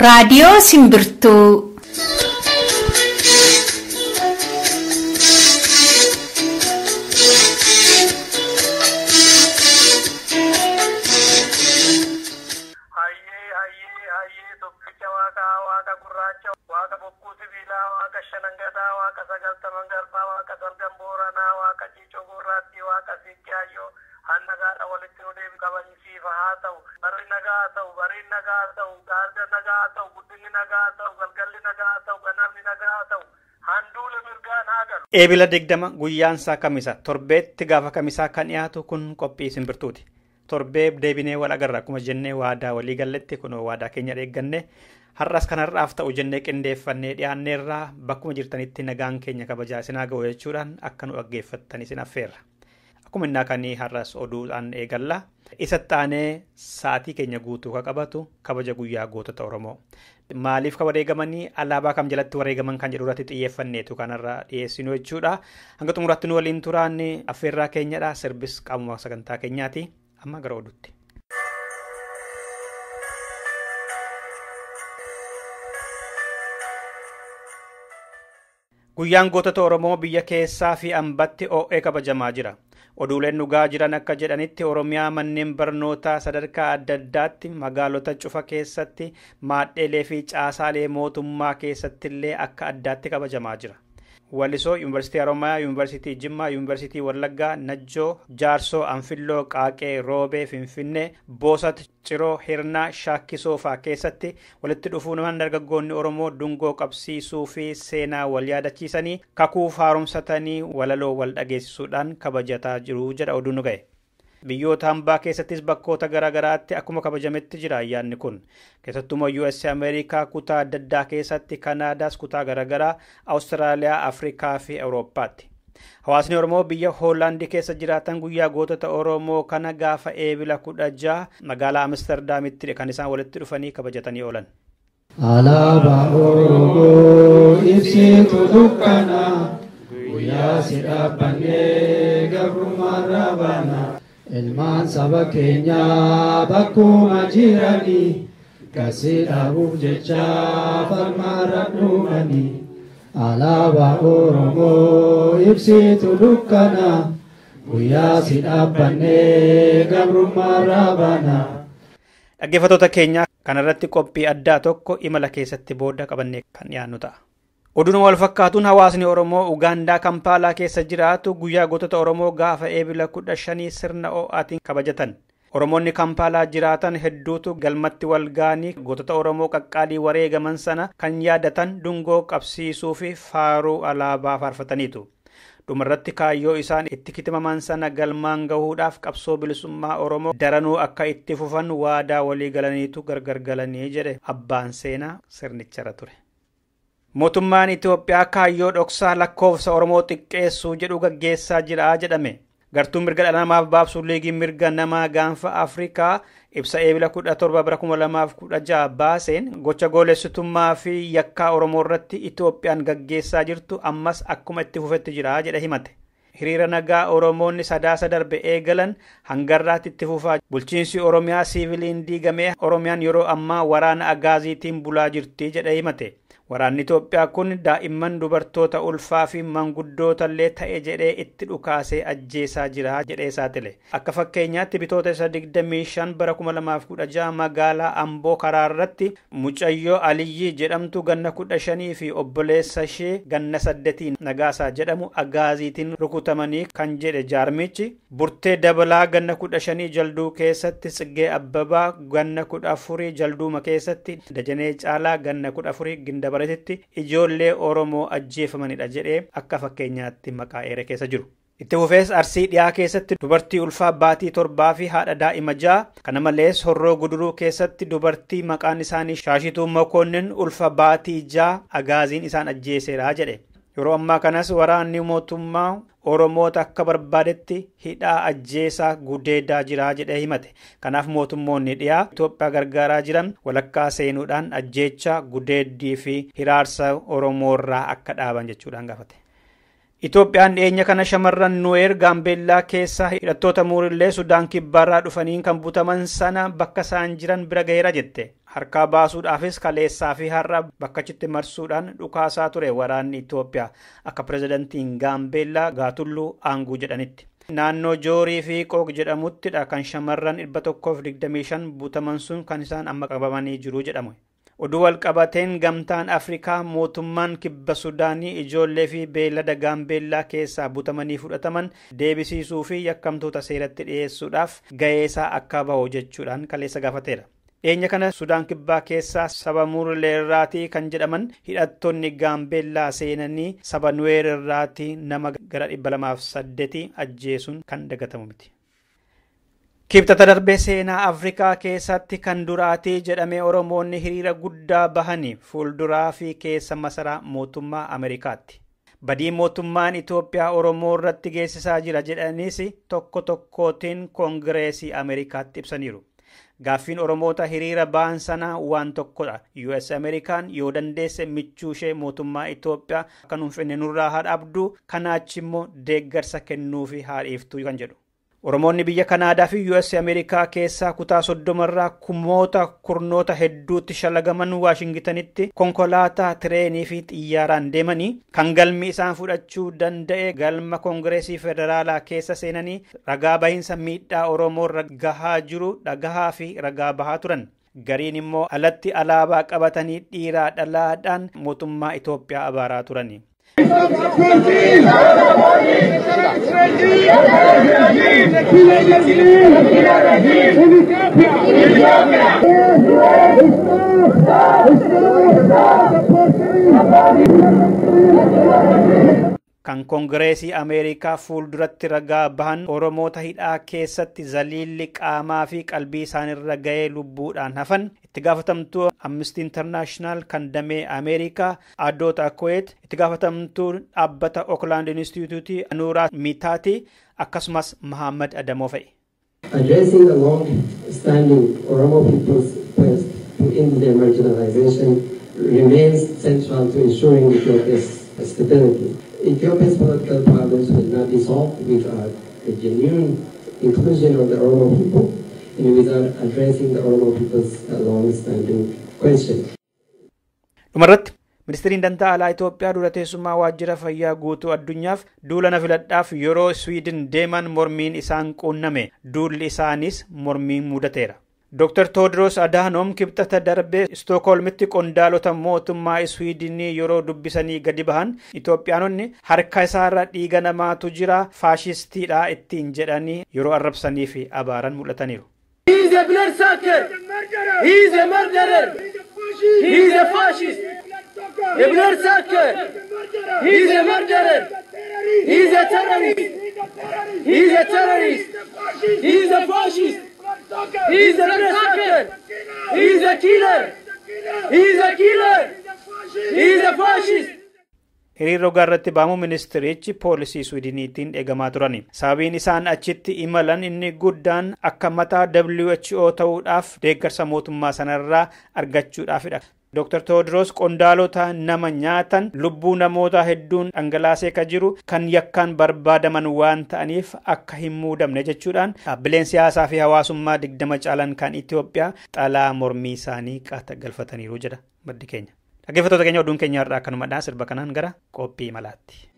Raadiyoo Simbirtuu. Hayyee hayyee hayyee tokkicha waaqaa waaqa gurraacha waaqa bokkuu sibiilaa waaqa shanangadaa waaqa sagaltaman garbaa waaqa salgan booranaa waaqa ciicoo gurraattii waaqa siiqqee hayyoo hanna gaadha walitti nu deebi qabaniisiifa haa ta'u barri nagaa haa ta'u bariin nagaa haa ta'u gaarga nagaa haa ta'u guddinni nagaa haa ta'u galgalli nagaa haa ta'u ganamni nagaa haa ta'u handuula mirgaan haa galu. Eebila 20 guyyaan isaa kamisa torbeetti gaafa kamisaa kan dhiyaatu kun qophii simbirtuuti. Torbee deebinee wal agarra akkuma jennee waadaa walii galletti kunoo waadaa keenya eegganne har'as kan har'aaf ta'u jennee qindeeffannee dhiyaanneerraa bakkuma jirtanitti nagaan keenya kabajaa isin haa ga'u jechuudhaan akka nu dhaggeeffattan isin affeerra. Akkuma innaa kanii har'as oduudhaan eegalla. Isatti aanee sa'aatii keenya guutuu kan qabatu kabaja guyyaa gootota Oromoo. Maaliif kan wareegamanii alaabaa kam jalatti wareegaman kan jedhu irratti xiyyeeffanneetu kanarra dhiyeessinu jechuudha. Hanga xumuraatti nu waliin turaan affeerraa keenyadha. Sirbis qaamuma sagantaa keenyaati. Amma gara oduutti. Guyyaan gootota Oromoo biyya keessaa fi ambatti oo'ee kabajamaa jira. Oduuleen dhugaa jiran akka jedhanitti Oromiyaa manneen barnootaa sadarkaa adda addaatti magaalota cufa keessatti maadheelee fi caasaalee mootummaa keessattillee akka addaatti kabajamaa jira. Walisoo, Yuunivarsiitii Oromiyaa, Yuunivarsiitii Jimmaa, Yuunivarsiitii Wallaggaa, Najjoo, Jaarsoo, Anfilloo, Qaaqee, Roobee, Finfinnee, Boosat, Ciroo, Hirnaa, Shaakkisoo fa'aa keessatti walitti dhufuun dargaggoonni Oromoo dungoo qabsiisuu fi seenaa wal yaadachiisanii kakuu haaromsatanii walaloo wal dhageessisuudhaan kabajataa jiru jedha oduun nu ga'e. Biyyoota hambaa keessattis bakkoota garaagaraatti akkuma kabajametti jira ayyaanni kun. Keessattuu US Ameerikaa kutaa adda addaa keessatti, Kanaadaas kutaa garaagaraa, Awustiraaliyaa, Afrikaa fi Awurooppaatti. Hawaasni Oromoo biyya Hoolaandii keessa jiraatan guyyaa gootota Oromoo kana gaafa eebila 16 magaalaa Amsterdaamitti kan isaan walitti dhufanii kabajatanii oolan. Alaabaa Oromoo ibsitu dukkana guyyaa si dhaabbannee gabrummaarraa baana. Ilmaan saba keenyaa bakkuma jiranii gasii dhaabuuf jecha falmaarra dhumanii. Alaabaa Oromoo ibsitu dukkana guyyaa si dhaabbannee gabrummaarraa baana. Dhaggeeffattoota keenya kanarratti qophii addaa tokko imala keessatti booda qabannee kan dhiyaannu ta'a. Oduun wal fakkaatuun hawaasni Oromoo Ugaandaa Kampaalaa keessa jiraatu guyyaa gootota Oromoo gaafa eebila 15 sirna oo'aatiin kabajatan. Oromoonni Kampaalaa jiraatan hedduutu galmatti wal ga'anii gootota Oromoo qaqqaalii wareegaman sana kan yaadatan dungoo qabsiisuu fi faaruu alaabaa faarfataniitu. Dhumarratti kaayyoo isaan itti kitimaman sana galmaan gahuudhaaf qabsoo bilisummaa Oromoo daranuu akka itti fufan waadaa walii galaniitu gargar galanii jedhe abbaan seenaa sirnicharra ture. Mootummaan Itoophiyaa kaayyoo dhoksaa lakkoofsa Oromoo xiqqeessuu jedhu gaggeessaa jira jedhame. Gartuun mirga dhala namaaf baabsu liigii mirga namaa gaanfa Afrikaa ibsa eebila 17 bara 2016 baaseen gocha goolessitummaa fi yakkaa Oromoo irratti Itoophiyaan gaggeessaa jirtu ammas akkuma itti fufetti jira jedhe himate. Hiriira nagaa Oromoonni sadaasa darbe eegalan hangarraatti itti fufaa. Bulchiinsi Oromiyaa siiviliin diigamee Oromiyaan yeroo ammaa waraana agaaziitiin bulaa jirti jedhe himate. Waraanni Itoophiyaa kun daa'imman dubartoota ulfaa fi manguddoota illee ta'e jedhee itti dhukaasee ajjeesaa jira jedhee saaxile. Akka fakkeenyaatti bitoota isa 25 bara 2016 magaalaa Amboo karaa irratti mucayyoo Aliyyii jedhamtu ganna 15 fi obboleessa ishee ganna 8 Nagaasaa jedhamu agaaziitiin rukutamanii kan jedhe jaarmichi Burtee Dabalaa ganna 15 Jalduu keessatti, Tsiggee Abbabaa ganna 14 Jalduuma keessatti, Dajanee Caalaa ganna 14 Gindabaratitti ijoollee Oromoo ajjeefamanidha jedhee akka fakkeenyaatti maqaa eere keessa jiru. Itti fufees Arsii dhiyaa keessatti dubartii ulfaa baatii 7 fi haadha daa'ima 6, kana malees Horroo Guduruu keessatti dubartii maqaan isaanii Shaashituu Mokonnin ulfa baatii 6 agaaziin isaan ajjeeseera jedhe. Yeroo ammaa kanas waraanni mootummaa Oromoota akka barbaadetti hidhaa ajjeesaa gudeedaa jira jedhee himate. Kanaaf mootummoonni dhiyaa Itoophiyaa gargaaraa jiran walakkaa seenuudhaan ajjeechaa gudeeddii fi hiraarsa Oromoorraa akka dhaaban jechuudhaan gaafate. Itoophiyaan dhiyeenya kana shamarran Nuweer Gaambeellaa keessa hidhattoota Muurillee Sudaan Kibbaarraa dhufaniin kan butaman sana bakka isaan jiran bira gaheera jette. Harkaa baasuudhaafis kaleessaa fi har'a bakkachitti marsuudhaan dhukaasaa ture waraanni Itoophiyaa akka pirezidantiin Gaambeellaa Gaatulluu Aanguu jedhanitti. Naannoo Joorii fi Qooq jedhamuttidha kan shamarran 125 butaman sun kan isaan amma qabamanii jiru jedhamu. Oduu walqabateen gamtaan Afrikaa mootummaan kibba Sudaanii ijoollee fi beellada Gaambeellaa keessaa butamanii fudhataman deebisiisuu fi yakkamtoota seeratti dhiyeessuudhaaf ga'eesaa akka bahu jechuudhaan kaleessa gaafateera. Dhiyeenya kana Sudaan kibbaa keessaa saba Muurleerraatii kan jedhaman hidhattoonni Gaambeellaa seenanii saba Nuweerraatii nama gara 208 ajjeesuun kan dagatamu miti. Kibxata darbee seenaa Afrikaa keessatti kan duraatii jedhamee Oromoonni hiriira guddaa bahanii fuulduraa fi keessa masaraa mootummaa Ameerikaatti. Badii mootummaan Itoophiyaa Oromoo irratti geessisaa jira jedhaniis tokko tokkootiin Koongireesii Ameerikaatti ibsaniiru. Gaaffiin Oromoota hiriira ba'an sanaa waan tokkodha. US Ameerikaan yoo dandeesse michuu ishee mootummaa Itoophiyaa akka nuuf finne nurraa haa dhaabdu, kanaachi immoo deeggarsa kennuufi haa dhiiftu kan jedhu. Oromoonni biyya Kanaadaa fi US Ameerikaa keessaa kutaa 30 irraa kumoota kurnoota hedduutti shalagaman Waashingitanitti konkolaataa, tireenii fi xiyyaaraan deemanii kan galmi isaan fudhachuu danda'e galma Koongireesii Federaalaa keessa seenanii ragaa bahiinsa miidhaa Oromoo irra gahaa jiru dhagahaa fi ragaa bahaa turan. Gariin immoo alatti alaabaa qabatanii dhiiraa dhalaadhaan mootummaa Itoophiyaa abaaraa turani. Kan Koongireesii Ameerikaa fuulduratti ragaa bahan Oromoota hidhaa keessatti zaliilli qaamaa fi qalbii isaanirra ga'ee lubbuudhaan hafan itti gaafatamtuu Amnesty International kan damee Ameerikaa Adoota Kuwait, itti gaafatamtuu dhaabbata Oakland Institute Anuuraa Mitaati akkasumas Mahammad Adamoo fa'i. Addressing the long-standing Oromo people's quest to end their marginalization remains central to ensuring Ethiopia's stability. Ethiopia's political problems will not be solved without the genuine inclusion of the Oromo people and without addressing the Oromo people's long-standing question. Dhumarratti Ministeerri dantaa alaa Itoophiyaa dura teessummaa waajjira fayyaa guutuu addunyaaf duula na filadhaaf yeroo Swiidin deeman mormiin isaan quunname. Duulli isaanis mormiin mudateera. Dr. Tewodiroos Adhanom kibxata darbee Stookholmitti qondaalota mootummaa Swiidinii yeroo dubbisanii gadi bahan Itoophiyaanonni harka isaarra dhiiga namaatu jira faashistiidha ittiin jedhanii yeroo arrabsanii fi abaaran mul'ataniiru. He is a blood sucker. He is a murderer. He is a fascist. A blood sucker. He is a murderer. He is a terrorist. He is a terrorist. He is a fascist. He is a blood sucker. He is a killer. He is a killer. He is a fascist. Hiriirri irratti baamu ministerichi poolisii Swiidiniitiin eegamaa turani. Sababiin isaan achitti imalan inni guddaan akka mataa WHO ta'uudhaaf deeggarsa mootummaa sanarraa argachuudhaafidha. Dr. Tewodiroos qondaalota nama nyaatan lubbuu namoota hedduun dhangalaasee ka jiru kan yakkaan barbaadaman waan ta'aniif akka hin muudamne jechuudhaan dhaabbileen siyaasaa fi hawaasummaa 20 caalan kan Itoophiyaa xalaa mormii isaanii qaata galfataniiru jedha maddi keenya. Dhaggeeffattoota keenya oduun keenya har'aa akkanumadha. Sirba kanaan gara qophii malaatti.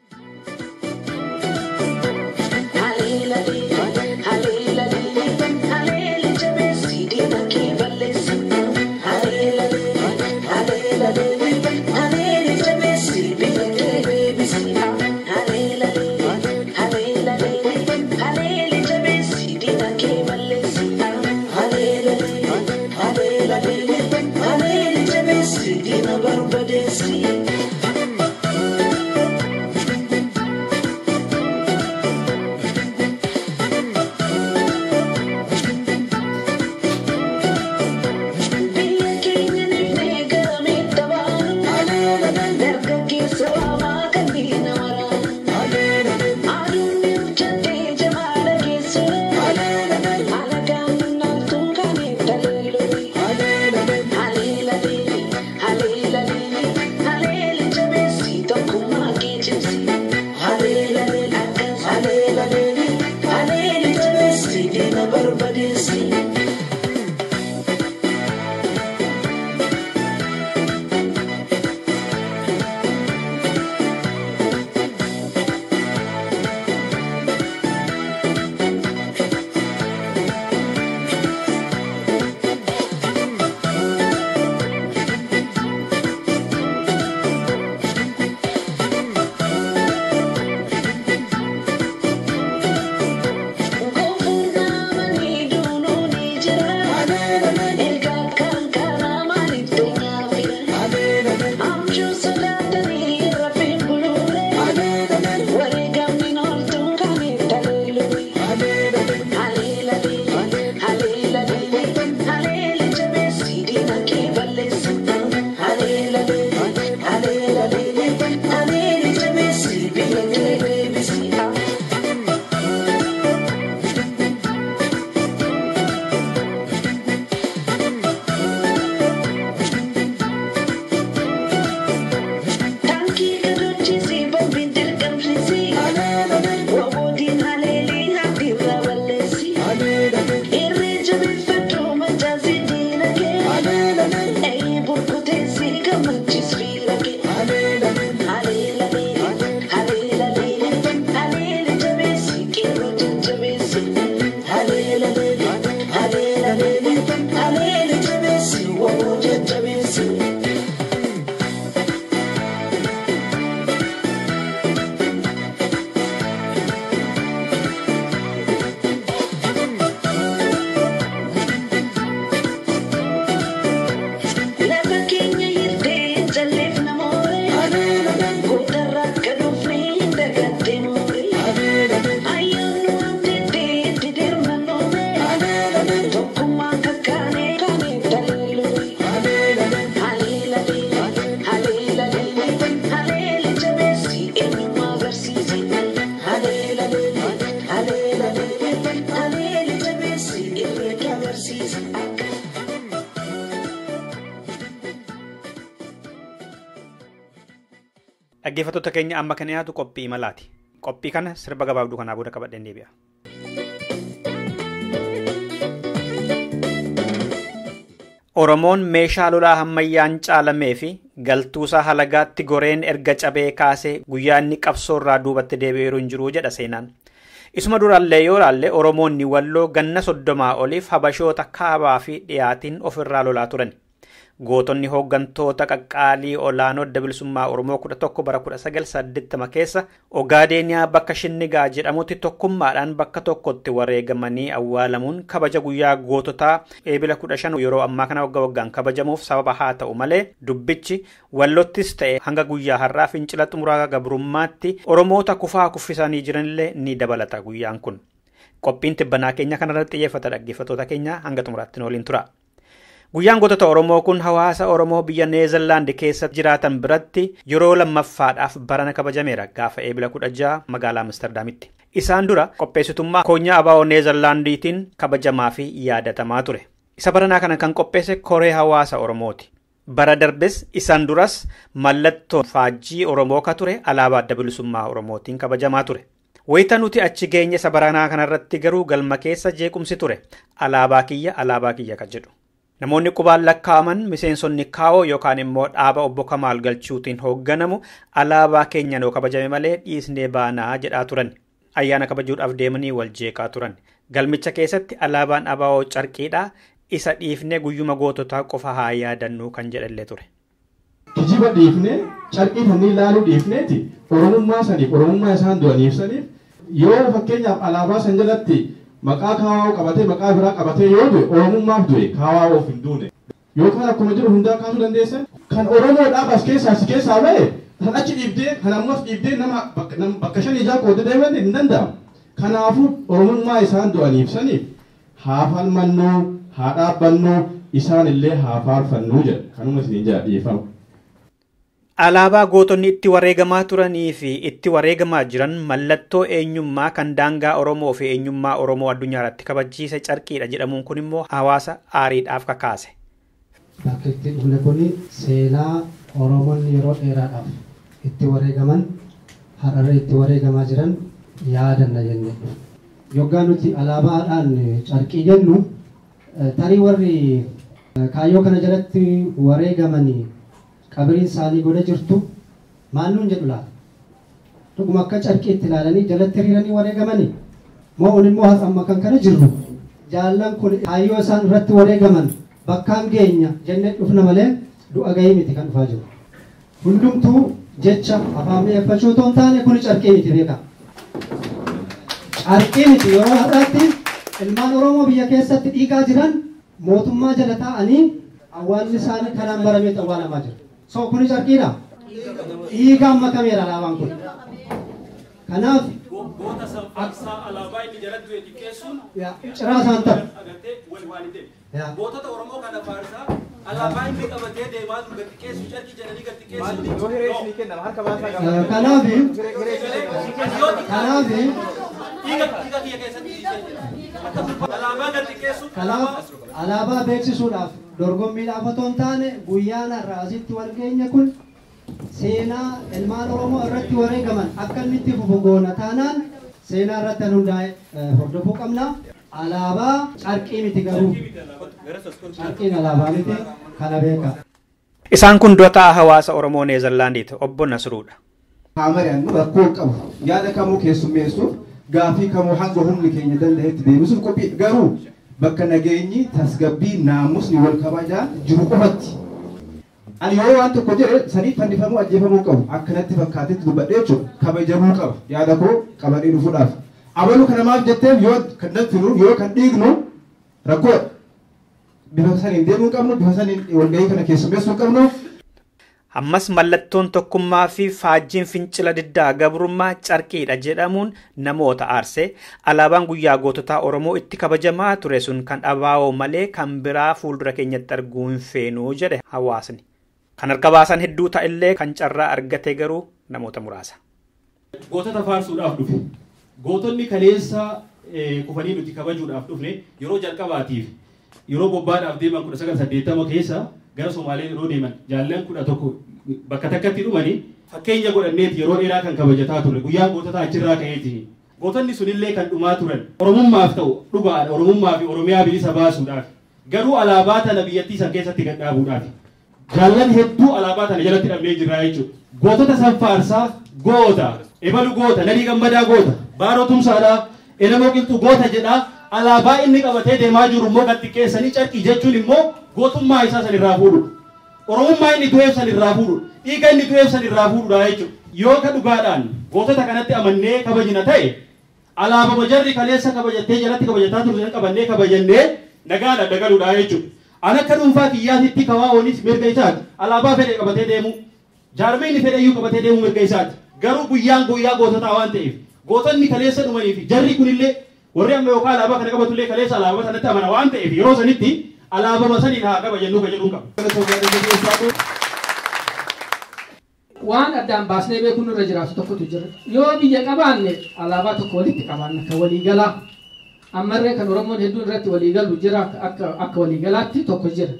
Hallelujah. Dhaggeeffattoota keenya amma kan dhiyaatu qophii imalaati. Qophii kana sirba gabaabduu kanaa booda qabadheen deebi'a. Oromoon meeshaa lolaa ammayyaan caalamee fi galtuusaa halagaatti goreen erga cabee kaasee guyyaa inni qabsoorraa duubatti deebi'eeru hin jiru jedha seenaan. Isuma duraallee yoo ilaalle Oromoonni Walloo ganna 30 oliif Habashoota kaabaa fi dhiyaatiin ofirraa lolaa turan. Gootonni hooggantoota qaqqaalii olaanoo adda bilisummaa Oromoo 11 bara 1980 keessa Ogaadeeniyaa bakka Shinnigaa jedhamutti tokkummaadhaan bakka tokkotti wareegamanii awwaalamuun kabaja guyyaa goototaa eebila 15 yeroo ammaa kana waggaa waggaan kabajamuuf sababa haa ta'u malee dubbichi Wallottis ta'e hanga guyyaa har'aa fincila xumuraa gabrummaatti Oromoota kufaa kuffisanii jiranillee ni dabalata guyyaan kun. Qophiin tibbanaa keenya kanarratti xiyyeeffata dhaggeeffattoota keenya hanga xumuraatti nu waliin tura. Guyyaan gootota Oromoo kun hawaasa Oromoo biyya Neezerlaand keessa jiraatan biratti yeroo lammaffaadhaaf barana kabajameera gaafa eebila 16 magaalaa Amsterdaamitti. Isaan dura qopheessitummaa koonyaa ABO Neezerlaandiitiin kabajamaa fi yaadatamaa ture. Isa baranaa kana kan qopheesse koree hawaasa Oromooti. Bara darbes isaan duras mallattoo faajjii Oromoo ka ture alaabaa adda bilisummaa Oromootiin kabajamaa ture. Wayita nuti achi geenye isa baranaa kanarratti garuu galma keessa jeequmsi ture. Alaabaa kiyya kan jedhu. Namoonni qubaan lakkaa'aman miseensonni kaa'oo yookaan immoo dhaaba obbo Kamaal Galchuutiin hoogganamu alaabaa keenya noo kabajame malee dhiisnee baanaa jedhaa turan. Ayyaana kabajuudhaaf deemanii wal jeeqaa turan. Galmicha keessatti alaabaan ABO carqiidhaa isa dhiifnee guyyuma goototaa qofa haa yaadannuu kan jedhallee ture. Kijiba dhiifnee carqii sanii ilaaluu dhiifneeti Oromummaa saniif Oromummaa isaan du'aniif saniif yoo fakkeenyaaf alaabaa san jalatti maqaa kaawaa qabatee maqaa biraa qabatee yoo du'e Oromummaaf du'e kaawaa of hin duune. Yookaan akkuma jiru hundaa kaasuu dandeessan kan Oromoodhaaf as keessaa si keessaa ba'e kan achi dhiibdee kan ammas dhiibdee nama bakka shan ijaa qoodee deeman hin danda'amu. Kanaafuu Oromummaa isaan du'aniif saniif haa falmannuu haa dhaabbannuu isaan illee haa faarfannuu jedha. Kanuma isiniin jedha dhiifama. Alaabaa gootonni itti wareegamaa turanii fi itti wareegamaa jiran mallattoo eenyummaa kan daangaa Oromoo fi eenyummaa Oromoo addunyaa irratti kabachiise carqiidha jedhamuun kun immoo hawaasa aariidhaaf kakaase. Bakki itti dhufne kun seenaa Oromoonni yeroo dheeraadhaaf itti wareegaman har'arra itti wareegamaa jiran yaadanna jennee dhufne. Yoggaa nuti alaabaadhaan carqii jennu tarii warri kaayyoo kana jalatti wareegamanii qabiriin isaanii gola jirtu maal nuun jedhu laata? Dhuguma akka carqiitti ilaalanii jalatti hiriiranii wareegamanii moo immoo amma kan kana jirru jaallan kun kaayyoo isaan irratti wareegaman bakkaan geenya jennee dhufna malee du'a gahii miti kan dhufaa jiru. Hundumtuu jecha afaan mi'eeffachuu otoo hin taane kuni carqii miti beekaa. Carqii miti yeroo har'aatti ilmaan Oromoo biyya keessatti dhiigaa jiran mootummaa jala taa'anii awwaalli isaanii kanaan baramee awwaalamaa jira. So kuni carqiidha. Dhiigaan makameera alaabaan kun. Kanaaf goota sanfaarsaa alaabaa inni jalatti du'e xiqqeessuun ciraa isaan ta'u. Gootota Oromoo kana faarsaa alaabaa inni qabatee deemaa jiru gad xiqqeessu carqii jedhanii gad xiqqeessu. Kanaaf dhiiga kiyya keessatti alaabaa gad xiqqeessu. Kanaaf alaabaa beeksisuudhaaf dorgommiidhaaf otoo hin taane guyyaan har'a asitti wal geenye kun seenaa ilmaan Oromoo irratti wareegaman akka inni itti fufu goona taanaan seenaa irratti kan hundaa'e hordofuu qabna. Alaabaa carqii miti garuu carqiin alaabaa miti kana beeka. Isaan kun dura taa'aa hawaasa Oromoo Neezerlaandiiti obbo Nasruudha. Haa mari'annu rakkoo qabu yaada kamuu keessummeessuuf gaafii kamuu hanga humni keenya danda'etti deebisuuf qophii garuu bakka nageenyi tasgabbii naamusni wal kabajaa jiru qofatti. Ani yoo waan tokko jedhe saniif fannifamuu ajjeefamuu qabu akkanatti fakkaatetti dubbadhee jechuudha kabajamuu qaba yaada koo qabadhee dhufuudhaaf. Abaluu kana maaf jetteef yoo kan nafinu yoo kan dhiignu rakkoodha. Bifa saniin deemuu qabnu bifa saniin walgahii kana keessummeessuu qabnu. Ammas mallattoon tokkummaa fi faajjiin fincila diddaa gabrummaa carqiidha jedhamuun namoota aarsee alaabaan guyyaa goototaa Oromoo itti kabajamaa ture sun kan ABO malee kan biraa fuuldura keenyatti arguu hin feenuu jedhe hawaasni. Kan harka baasan hedduu ta'ellee kan carraa argate garuu namoota muraasa. Gootota faarsuudhaaf dhufe. Gootonni kaleessa kufanii nuti kabajuudhaaf dhufne yeroo jalqabaatiif yeroo bobbaadhaaf deeman 1980 keessa gara Somaalee yeroo deeman jaallan 11 bakka takkatti dhumanii Fakkeenya godhanneeti yeroo dheeraa kan kabajataa turre guyyaa goototaa achirraa ka'eeti. Gootonni sunillee kan dhumaa turan Oromummaaf ta'u dhugaadha Oromummaa fi Oromiyaa bilisa baasuudhaaf. Garuu alaabaa tana biyyattii san keessatti gad dhaabuudhaaf. Jaallan hedduu alaabaa tana jalatti dhabnee jirra jechuudha. Gootota san faarsaa goota, Ebalu goota, Nadii Gammadaa goota, Baaroo Tumsaadhaa, Elemoo Qilxuu goota jedhaa alaabaa inni qabatee deemaa jiru immoo gad xiqqeessanii carqii jechuun immoo gootummaa isaa san irraa fuudhudha. Oromummaa inni du'eef san irraa fuudhudha. Dhiiga inni du'eef san irraa fuudhudha jechuudha. Yoo ka dhugaadhaan gootota kanatti amannee kabajina ta'e alaabama jarri kaleessa kabajattee jalatti kabajataa turte qabannee kabajannee nagaadhaan dagaluudha jechuudha. An akka dhuunfaa kiyyaatitti kawaa'oonis mirga isaati. Alaabaa fedhe qabatee deemu. Jaarmeen fedhe iyyuu qabatee deemu mirga isaati. Garuu guyyaan guyyaa goototaa waan ta'eef gootonni kaleessa dhumanii fi jarri kunillee warri amma yookaan alaabaa kana qabatullee kaleessa alaabaa sanatti amana waan ta'eef yeroo sanitti alaabama saniin haa kabajannuu ka jedhuun qaba. Waan addaan baasnee beekuun irra jiraatu tokkotu jira. Yoo biyya qabaanne alaabaa tokko walitti qabaanna kan waliigalaa. Ammarree kan Oromoon hedduun irratti waliigalu jira akka waliigalaatti tokko jira.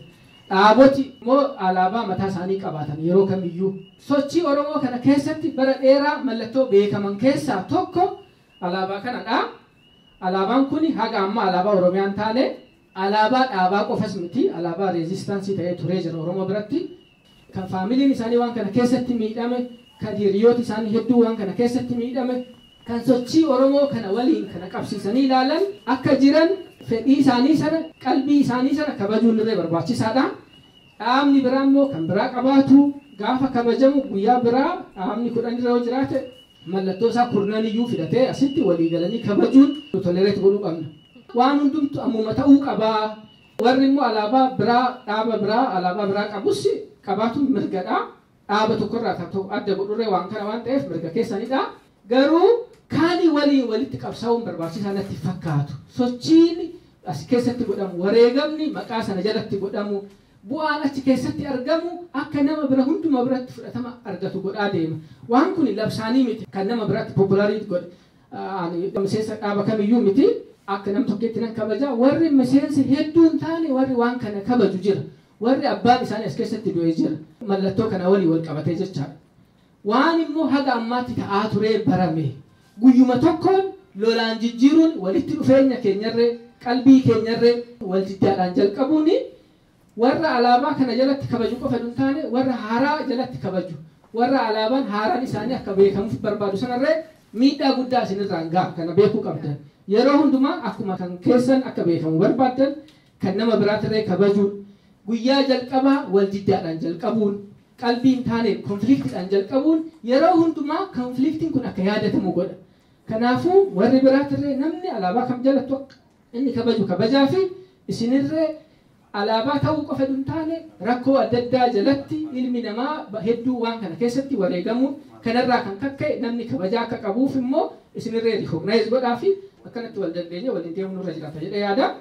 Dhaaboti immoo alaabaa mataa isaanii qabaatan yeroo kamiyyuu. Sochii Oromoo kana keessatti bara dheeraa mallattoo beekaman keessaa tokko alaabaa kanadha. Alaabaan kun haga amma alaabaa Oromiyaan taane alaabaa dhaabaa qofas miti alaabaa reezistaansii ta'ee turee jira Oromoo biratti. Kan faamiliin isaanii waan kana keessatti miidhame, kan hiriyoota isaanii hedduu waan kana keessatti miidhame, kan sochii Oromoo kana waliin kana qabsiisanii ilaalan akka jiran fedhii isaanii sana qalbii isaanii sana kabajuun irree barbaachisaadha. Dhaabni biraa immoo kan biraa qabaatu gaafa kabajamu guyyaa biraa dhaabni 10 irra yoo jiraate mallattoo isaa 10 iyyuu fidatee asitti walii galanii kabajuun tolereet godhuu qabna. Waan hundumtu ammuma ta'uu qabaa. Warri immoo alaabaa biraa dhaaba biraa alaabaa biraa qabus qabaatu mirgadha. Dhaaba tokkorraa kan ta'u adda godhurree waan kana waan ta'eef mirga keessanidha. Garuu kaanii waliin walitti qabsaa'uun barbaachisaa natti fakkaatu. Sochiin as keessatti godhamu wareegamni maqaa sana jalatti godhamu bu'aan achi keessatti argamu akka nama bira hunduma biratti fudhatama argatu godhaa deema. Waan kun labsaanii miti kan nama biratti populaariit godhe. Ani miseensa dhaaba kamiyyuu miti akka nam tokketti nan kabaja. Warri miseensa hedduun taane warri waan kana kabaju jira. Warri abbaan isaanii as keessatti du'ee jira. Mallattoo kana walii wal qabatee jechaadha. Waan immoo haga ammaatti ta'aa turee barame. Guyyuma tokkoon lolaan jijjiiruun walitti dhufeenya keenyarree qalbii keenyarree wal jiddaadhaan jalqabuun warra alaabaa kana jalatti kabaju qofa hin taane warra haaraa jalatti kabaju warra alaabaan haaraan isaanii akka beekamuuf barbaadu sanarree miidhaa guddaa isinirraan ga'a kana beekuu qabdan. Yeroo hundumaa akkuma kan keessan akka beekamu barbaaddan kan nama biraatirree kabajuun guyyaa jalqabaa wal jiddaadhaan jalqabuun qalbiin taane konfliktiidhaan jalqabuun yeroo hundumaa konfliktiin kun akka yaadatamu godha. Kanaafuu warri biraatirree namni alaabaa kam jalattu inni kabaju kabajaa fi isinirree alaabaa ta'uu qofa hin taane rakkoo adda addaa jalatti ilmi namaa hedduu waan kana keessatti wareegamuun kanarraa kan kakka'e namni kabajaa akka qabuuf immoo isinirree rikognaayiz godhaa fi akkanatti wal dandeenye waliin deemuu nurra jiraata jedhee yaada.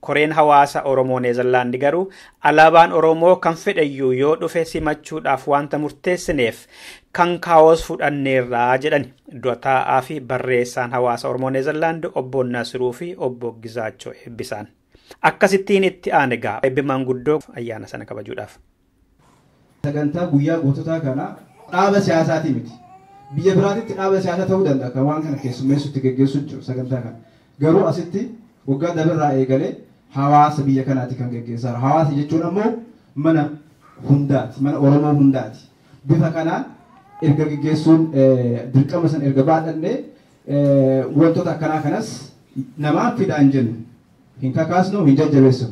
Koreen hawaasa Oromoo Neezerlaandi garuu alaabaan Oromoo kan fedhayyuu yoo dhufe simachuudhaaf wanta murteessineef kan kaawos fudhanneerraa jedhan dura taa'aa fi barreessaan hawaasa Oromoo Neezerlaandi obbo Nasiruu fi obbo Gizaachoo Eebbisaan. Akkasittiin itti aane egaa eebbi maanguddoo ayyaana sana kabajuudhaaf. Sagantaa guyyaa goototaa kana dhaaba siyaasaatii miti. Biyya biraatitti dhaaba siyaasaa ta'uu danda'a kan waan kana keessummeessutti geggeessu jiru sagantaa kana. Garuu asitti waggaa dabarraa eegalee hawaasa biyya kanaati kan geggeessaa jiru. Hawaasa jechuun ammoo mana hundaati, mana Oromoo hundaati. Bifa kanaan erga geggeessuun dirqama san erga baadhannee wantoota akkanaa kanas namaan fidaa hin jennu. Hin kakaasnu, hin jajjabeessinu.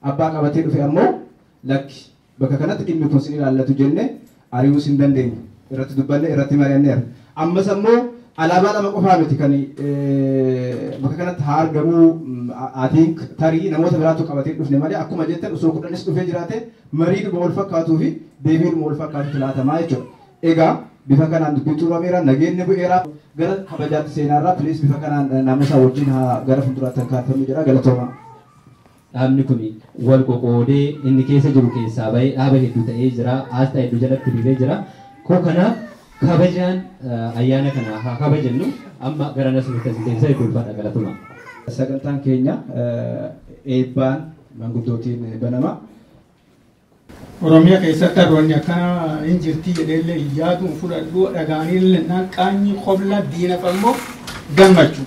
Abbaa qabatee dhufe ammoo lakki bakka kanatti dhimmi kun sin ilaallatu jenne ari'uus hin dandeenyu. Irratti dubbanne irratti mari'anneerra. Ammas ammoo alaabaa lama qofaa miti kan bakka kanatti haa argamuu I think tarii namoota biraatu qabatee dhufne malee akkuma jettan osoo 10 dhufee jiraate marii dhuma wal fakkaatuu fi deebii dhuma wal fakkaatutu laatamaa jechuudha. Egaa bifa kanaan dubbii xumurameera, nageenyi bu'eera gara kabajaatti seenaarraa piliis bifa kanaan naamusaa wajjin haa gara fuulduraatti tarkaanfamuu jedha galatoomaa. Dhaabni kun wal qoqoodee inni keessa jiru keessaa bahee dhaaba hedduu ta'ee jira, aasxaa hedduu jalatti hiriiree jira. Koo kanaaf kabajaan ayyaana kana haa kabajannu amma gara Nasruutti as deemsa hedduu ulfaadha galatoomaa. Sagantaan keenya eebbaan manguddootiin banama. Oromiyaa keessatti harroonni akkana hin jirti jedheellee hin yaadu hin fudhadhu dhagaaniillee naan qaanyi qobla diinaf ammoo gammachuu.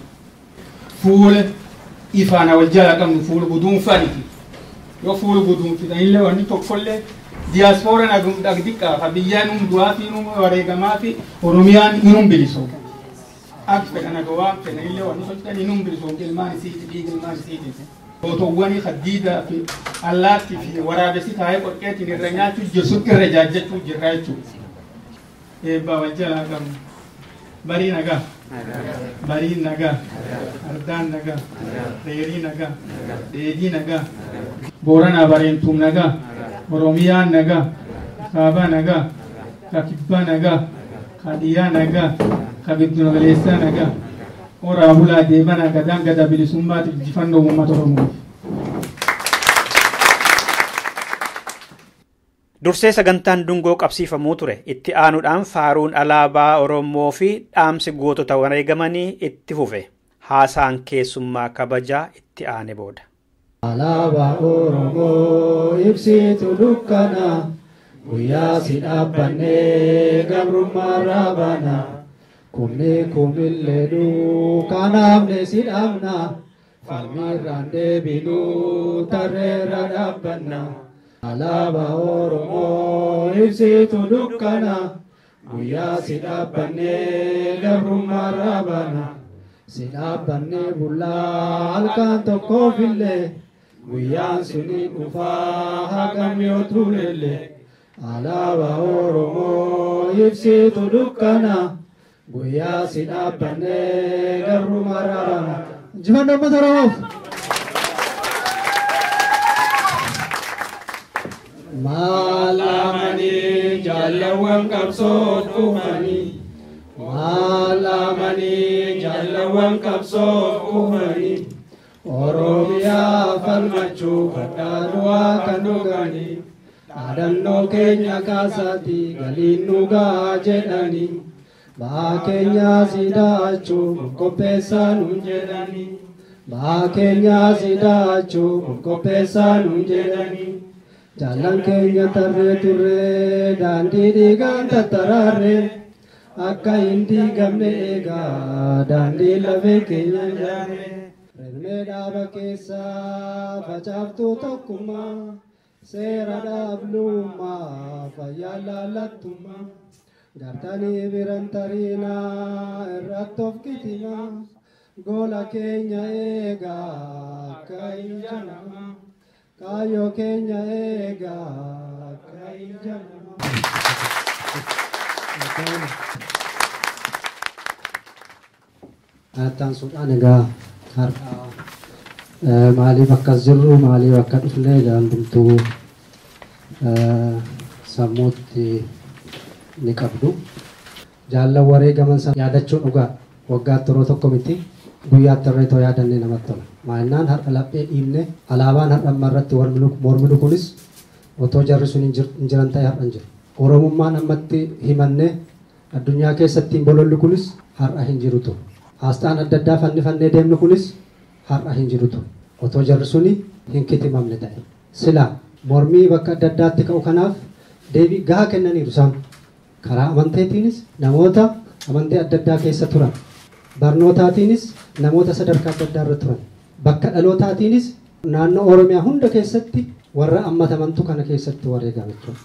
Fuula ifaana wal jala qabnu fuula guduunfaaniti. Yoo fuula guduunfitanillee wanni tokkollee diyaaspooraan dhagdiqqaa ka biyyaan num du'aa fi num wareegamaa fi Oromiyaan inum bilisoo. Akka fedhan akka waan fedhanillee wanni socho'an inum bilisoo ilmaan isiiti dhiiga ilmaan isiiti. Gootowwan kaddiidaa fi allaattii fi waraabessi taa'ee qorqeetiin irra nyaachuu jirsu irra jaajjachuu jirra jechuudha. Eebbaa wal jalaa qabnu. Barii nagaa. Barii nagaa. Ardaan nagaa. Reerii nagaa. Dheedii nagaa. Booranaa Bareentuum nagaa. Oromiyaan nagaa. Kaabaa nagaa. Kakibbaa nagaa. Kadhiyaa nagaa. Kagiddugaleessaa nagaa. Horaa bulaa deemanaa gadaan gada bilisummaatiif injifannoo uummata Oromoof. Dursee sagantaan dungoo qabsiifamuu ture. Itti aanuudhaan faaruun alaabaa Oromoo fi dhaamsi gootota wareegamanii itti fufe. Haasaan keessummaa kabajaa itti aane booda. Alaabaa Oromoo ibsitu dukkana guyyaa si dhaabbannee gabrummaa baana. Kumni kumillee duukanaafne si dhaabna falmiirraan deebinuu tarreerra dhaabbanna. Alaabaa Oromoo ibsitu dukkana guyyaa si dhaabbannee gabrummaa baana. Si dhaabbannee bullaa halkan tokkoofillee guyyaan suni dhufaa hagam yoo turellee. Alaabaa Oromoo ibsitu dukkana guyyaa si dhaabbannee gabrummaa baana. Injifannoo uummata Oromoof. Maalamanii jaalawwan qabsoo dhufanii. Maalamanii jaalawwan qabsoo dhufanii. Oromiyaa falmachuu kadhaa du'aa kan dhuganii. Dhaadannoo keenya kaasaatti galiin dhugaa jedhanii. Ba'aa keenya sidaachuu qopheessaa nuun jedhanii. Ba'aa keenya sidaachuu qopheessaa nuun jedhanii. Jaallan keenya tarree turree daandii dhiigaan tattaraarree akka hin diigamne eegaa daandii lafee keenya ijaarree. Rirmee dhaaba keessaa facaaftuu tokkummaa seera dhaablummaa fayyaa laallattummaa gartanii biran tariinaa irratti of kitimaa gola keenya eegaa akka hin janamaa. Kaayyoo keenya eegaa akka hin janamaa. Aansuudhaan egaa har'a maaliif akkas jirru maaliif akka dhufne egaa hundumtuu sammuutti ni qabdu. Jaallan wareegaman sana yaadachuun dhugaa waggaatti yeroo tokko miti guyyaatti irra itoo yaadannee namatti tola. Maalinnaan har'a laphee dhiibne alaabaan har'a amma irratti morminu kunis otoo jarri sun hin jiran ta'e har'a hin jiru. Oromummaan ammatti himannee addunyaa keessatti hin bolollu kunis har'a hin jiru ture. Asxaan adda addaa fannifannee deemnu kunis har'a hin jiru ture. Otoo jarri suni hin kitimamne ta'e. Silaa mormii bakka adda addaatti ka'u kanaaf deebii gahaa kennaniiru isaan. Karaa amanteetiinis namoota amantee adda addaa keessa turan. Barnootaatiinis namoota sadarkaa adda addaa irra turan. Bakka dhalootaatiinis naannoo Oromiyaa hunda keessatti warra ammatamantu kana keessatti wareegame jechuudha.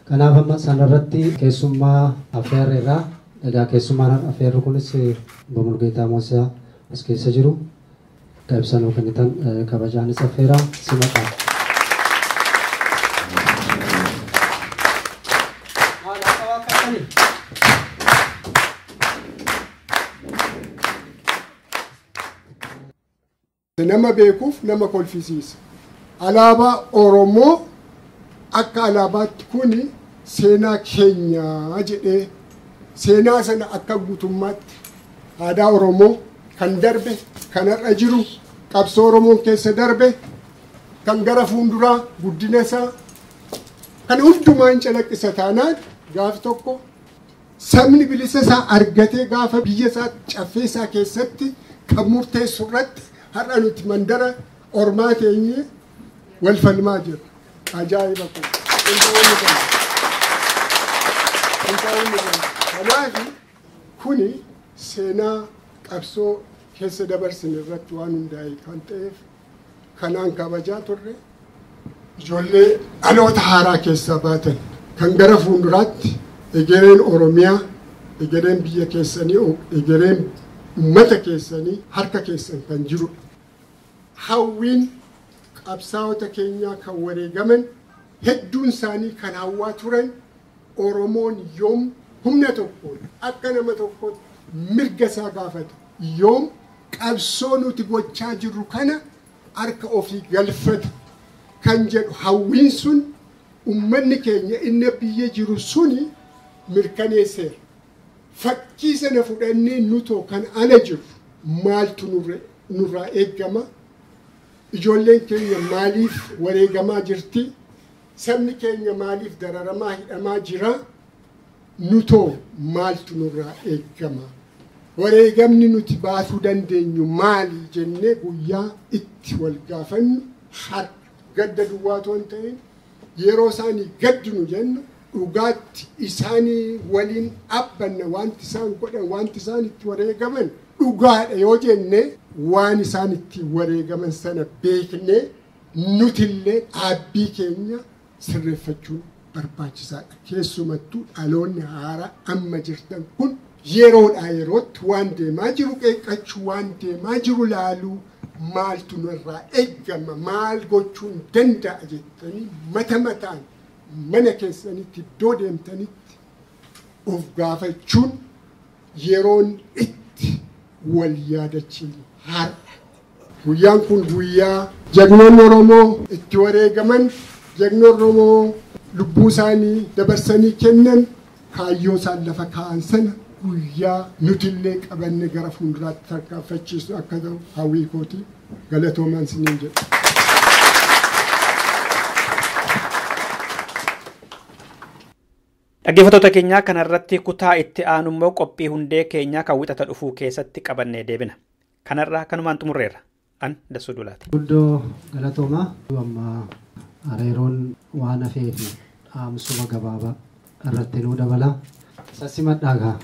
Kanaaf amma sanarratti keessummaa affeerreerraa egaa keessummaan affeerru kunis Obbo Mulgeetaa Moosisaa as keessa jiru. Akka ibsanuu kennitan kabajaanis affeeraa simadhaa. Nama beekuuf nama kolfisiisa. Alaabaa Oromoo akka alaabaatti kuni seenaa keenyaa jedhee seenaa sana akka guutummaatti aadaa Oromoo kan darbe kan har'a jiru qabsoo Oromoon keessa darbe kan gara fuulduraa guddina isaa kan hundumaan calaqqisa taanaan gaaf tokko sabni bilisa isaa argatee gaafa biyya isaa caffee isaa keessatti kan murteessu irratti har'a nuti mandara ormaa teenyee wal falmaa jirra. Ajaa'iba kun. Kun ta'uu ni danda'a. Kanaaf kuni seenaa qabsoo keessa dabarsine irratti waan hundaa'e kan ta'eef kanaan kabajaa turre. Ijoollee dhaloota haaraa keessaa baatan kan gara fuulduraatti egereen Oromiyaa, egereen biyya keessanii, egereen uummata keessanii harka keessan kan jirudha. Hawwiin qabsaa'ota keenyaa kan wareegaman hedduun isaanii kan hawwaa turan Oromoon yoom humna tokkoon akka nama tokkootti mirga isaa gaafata, yoom qabsoo nuti gochaa jirru kana harka ofii galfata kan jedhu hawwiin sun uummanni keenya inni biyya jiru suni mirkaneesseera. Fakkii sana fudhannee nutoo kan ala jiru maaltu nurraa eegama? Ijoolleen keenya maaliif wareegamaa jirti? Sabni keenya maaliif dararamaa hidhamaa jira? Nutoo maaltu nurraa eegama? Wareegamni nuti baasuu dandeenyu maali jennee guyyaa itti wal gaafannu har'a gadda duwwaa otoo hin ta'in yeroo isaanii gaddinu jennu dhugaatti isaanii waliin dhaabbanna, wanti isaan godhan, wanti isaan itti wareegaman dhugaadha yoo jenne waan isaan itti wareegaman sana beeknee nutillee dhaabbii keenya sirreeffachuun barbaachisaadha. Keessumattuu dhaloonni haaraa amma jirtan kun yeroodhaa yerootti waan deemaa jiru qeeqqachuu, waan deemaa jiru laaluu, maaltu nurraa eegama, maal gochuun danda'a jettanii mata mataan mana keessanitti iddoo deemtanitti of gaafachuun yeroon itti wal yaadachiinu har'a. Guyyaan kun guyyaa jagnoonni Oromoo itti wareegaman, jagnoonni Oromoo lubbuu isaanii dabarsanii kennan, kaayyoo isaan lafa kaa'an sana guyyaa nutillee qabanne gara fuulduraatti tarkaanfachiisu akka ta'u hawwii kooti. Galatoomaan siniin jedha. Dhaggeeffattoota keenyaa kanarratti kutaa itti aanu immoo qophii hundee keenyaa kan wixata dhufuu keessatti qabannee deebina. Kanarraa kanumaan xumurreerra. An Dassuu Dulaati. Guddoo galatoomaa. Amma areeroon waan hafee fi dhaamsuma gabaabaa irratti nuu dabala. Sassimadhaa gaa.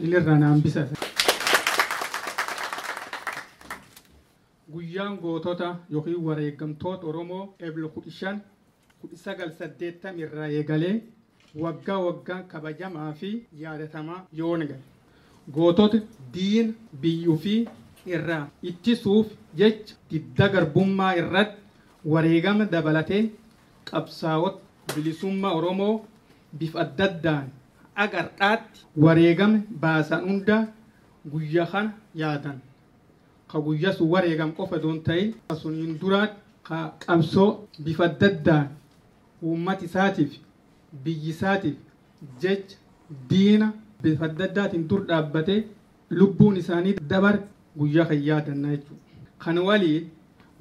Ilirraa na hambisa. Guyyaan gootota yookiin wareegamtoota Oromoo Ebla 15 1980 irraa eegalee waggaa waggaan kabajamaa fi yaadatamaa yoon gale. Gootota diina biyyuu fi irraa ittisuuf jecha didda garbummaa irratti wareegama dabalatee qabsaa'ota bilisummaa Oromoo bifa adda addaan agarxaatti wareegama baasan hunda guyyaa kana yaadan. Ka guyyaa sun wareegam qofa doon ta'e suniin duraatti ka qabsoo bifa adda addaan uummata isaatiif biyyi isaatiif jecha diina bifa adda addaatiin dur dhaabbatee lubbuun isaanii dabar guyyaa kan yaadanna jechuudha. Kan waliin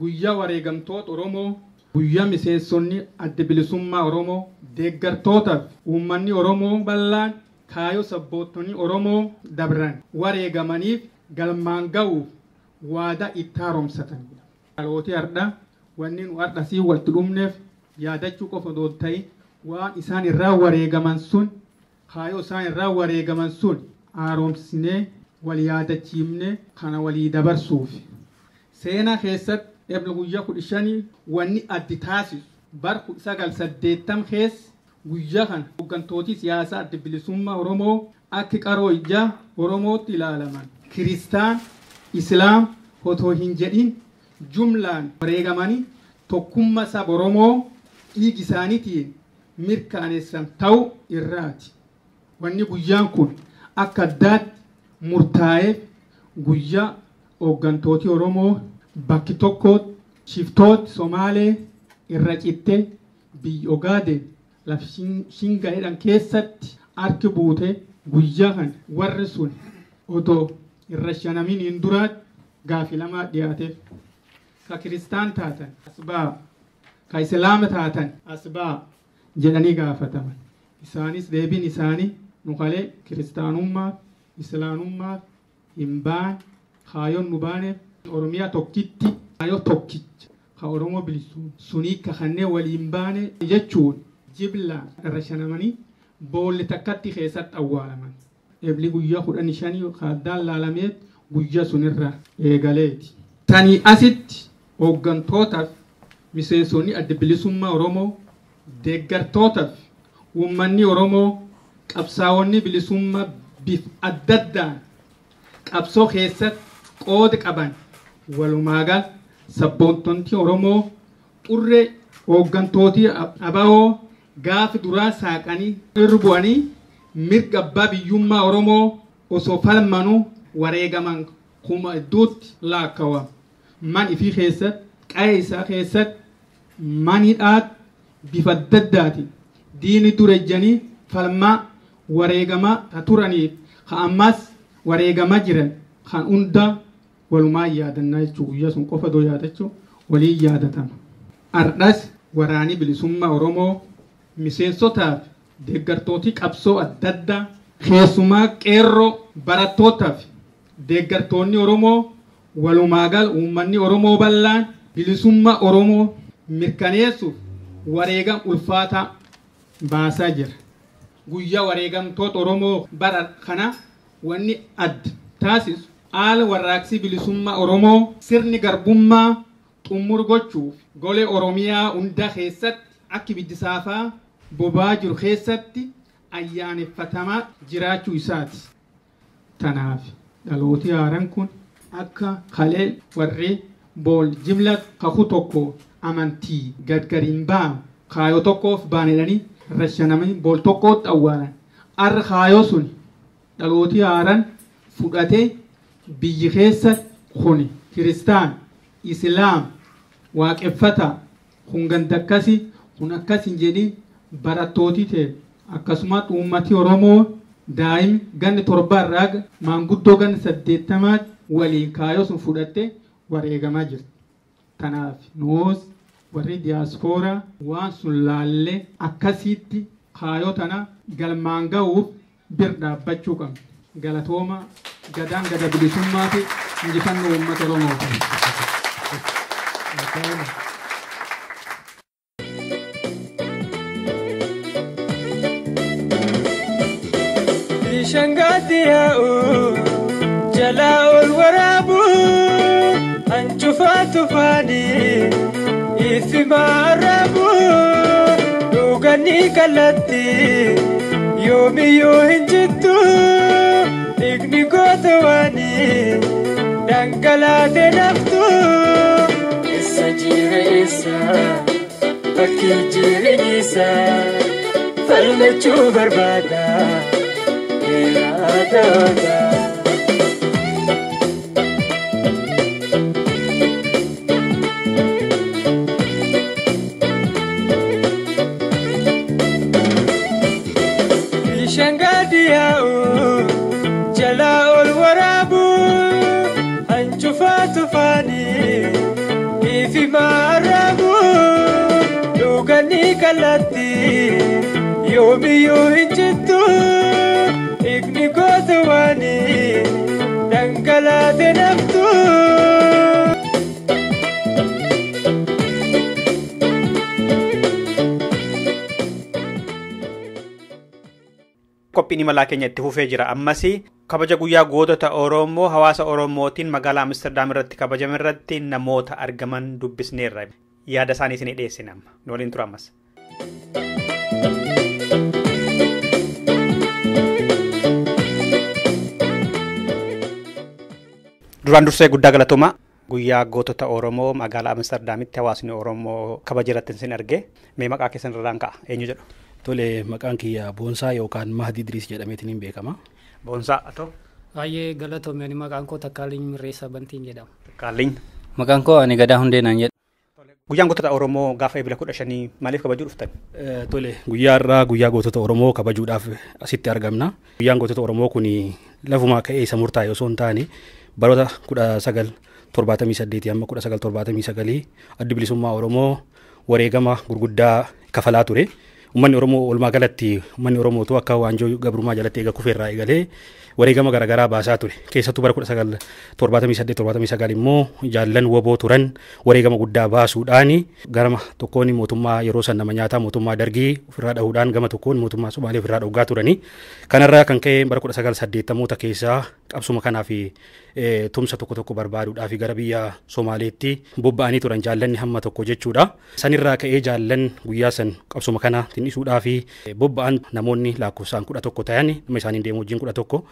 guyyaa wareegamtoota Oromoo, guyyaa miseensonni adda bilisummaa Oromoo, deeggartootaaf uummanni Oromoo bal'aan kaayoo sabboottonni Oromoo dabran wareegamaniif galmaan ga'uuf waadaa itti haaromsatanidha. Dhalooti har'a wanni nu har'a sii walitti dhumneef yaadachuu qofa osoo hin ta'in waan isaan irraa wareegaman sun, kaayoo isaan irraa wareegaman sun haaromsinee wal yaadachiifnee kana walii dabarsuuf. Seenaa keessatti Ebla guyyaa 15 wanni addi taasisu bara 1980 keessa guyyaa kana hooggantooti siyaasaa adda bilisummaa Oromoo akka qaroo ijaa Oromootti ilaalaman Kiristaan, Islaam otoo hin jedhin jumlaan wareegamanii tokkummaa saba Oromoo dhiigi isaaniitiin mirkaneessan ta'uu irraati. Wanni guyyaan kun akka addaatti murtaa'eef guyyaa hooggantooti Oromoo bakki tokkotti shiftooti Somaalee irra cittee biyya Ogaadeen lafa Shinga jedhan keessatti harki buute guyyaa kana warri sun otoo irra shanaminiin duraatti gaaffii lamaa dhiyaateef. Ka kiristaan taatan as baa, ka islaama taatan as baa jedhanii gaafataman. Isaanis deebiin isaanii nu kalee kiristaanummaa, islaamummaa hin baane, kaayoon nu baaneef Oromiyaa tokkitti kaayoo tokkicha ka Oromoo bilisuu sunii kakannee waliin baane jechuun jiblaan irra shanamanii boolli takkatti keessatti awwaalaman. Ebli guyyaa 15 kaaddaan laalamee guyyaa sunirra eegaleeti. Tanii asitti hooggantootaaf miseensonni adda bilisummaa Oromoo deeggartootaaf uummanni Oromoo qabsaa'onni bilisummaa bifa adda addaan qabsoo keessatti qooda qaban walumaa sabboontonni Oromoo xurree hooggantootii ABO gaafa duraa saaqanii irra bu'anii mirga abbaa biyyummaa Oromoo osoo falmanuu wareegaman kuma hedduutti lakkaawama. Man ifii keessatti qa'ee isaa keessatti manidhaatti bifa adda addaatiin diini durejjanii falmaa wareegamaa turaniif ka ammas wareegamaa jiran kan hunda walumaa yaadannaa jechuudha. Guyyaa sun qofa doo yaadachuu waliin yaadatama. Ardhas waraanii bilisummaa Oromoo miseensotaaf deeggartootii qabsoo adda addaa keessumaa qeerroo barattootaaf deeggartoonni Oromoo walumaa gal uummanni Oromoo bal'aan bilisummaa Oromoo mirkaneessuuf wareegama ulfaataa baasaa jira. Guyyaa wareegamtoota Oromoo bara kana wanni adda taasisu haala warraaqsi bilisummaa Oromoo sirni garbummaa xumur gochuuf golee Oromiyaa hunda keessatti akka ibiddi saafaa boba'aa jiru keessatti ayyaaneffatamaa jiraachuu isaati. Tanaaf dhalooti haaraan kun akka kalee warri bool jimla kakuu tokko amantii gargariin ba'an kaayoo tokkoof baanedhanii rashanamanii bool tokkootti awwaalan. Arra kaayoo sun dhalooti haaraan fudhatee biyyi keessa kun kiristaan, islaam, waaqeffata kun ganda akkasii kun akkas hin jedhin barattootii ta'e akkasumas uummati Oromoo daa'imni ganni 7 irraa maanguddoo ganni 80 waliin kaayoo sun fudhattee wareegamaa jirti. Kanaaf nuus warri diyaaspooraa waan sun laallee akkasitti kaayoo tana galmaan ga'uuf bir dhaabbachuu qabna. Galatooma gadaan gada bilisummaa fi injifannoo uummata Oromoo. Bishaan yaa'u jalaa ol waraabu hancufaa tufaanii ifi maarabu dhuganii kallattii yoomiyyuu hin jittu dhiigni goota waanii dhangalaatee naftu. Eessa jira eessa bakki jireenyi isaa falmachuu barbaada. Bishaan gadi yaa'u jalaa ol waraabu hancufaa tufaanii ifi maarabu dhuganii kallattii yoomiyyuu hin jittu. Dhiigni goota waanii dhangalaatee naftu. Qophiin imalaa keenya itti fufee jira. Ammas kabaja guyyaa gootota Oromoo hawaasa Oromootiin magaalaa Amsterdam irratti kabajame irratti namoota argaman dubbisneerra. Yaada isaanii isinii dhiyeessina amma. Nu waliin tura ammas. Duraan dursee guddaa galatooma. Guyyaa gootota Oromoo magaalaa Amsterdamitti hawaasni Oromoo kabaja irratti isin arge. Mee maqaa keessan irraan ka'a. Eenyu jedhu? Tole, maqaan kiyya Boonsaa yookaan Mahdi Idris jedhameetiin hin beekama. Boonsaa atoo? Baay'ee galatoome. Ani maqaan koo Takkaalinyi Mirreessaa Bantiin jedhama. Takkaalinyi. Maqaan koo ani Gadaa Hundee naan jedha. Guyyaan gootota Oromoo gaafa eebila 15 maaliif kabajuu dhuftan? Tole, guyyaa irraa guyyaa gootota Oromoo kabajuudhaaf asitti argamna. Guyyaan gootota Oromoo kun lafumaa ka'ee isa murtaa'e osoo hin taane baroota 1978 hamma 1979 addi bilisummaa Oromoo wareegama gurguddaa kafalaa ture. Uummanni Oromoo walumaa galatti uummanni Oromootu akka waanjoo gabrummaa jalatti eega kufeerraa eegalee wareegama garaagaraa baasaa ture. Keessattuu bara 1978-79 immoo jaallan woboo turan wareegama guddaa baasuudhaan gama tokkoon mootummaa yeroo san nama nyaataa mootummaa dargii ofirraa dhahuudhaan gama tokkoon mootummaa Somaalee ofirraa dhowgaa turani. Kanarraa kan ka'e bara 1980moota keessaa qabsuma kanaaf tumsa tokko tokko barbaaduudhaaf gara biyya Somaaleetti bobba'anii turan jaallanni hamma tokko jechuudha. Sanirraa ka'ee jaallan guyyaa san qabsuma kana tinnisuudhaaf bobba'an namoonni lakkoofsaan 11 ta'an nama isaaniin deemu wajjin 11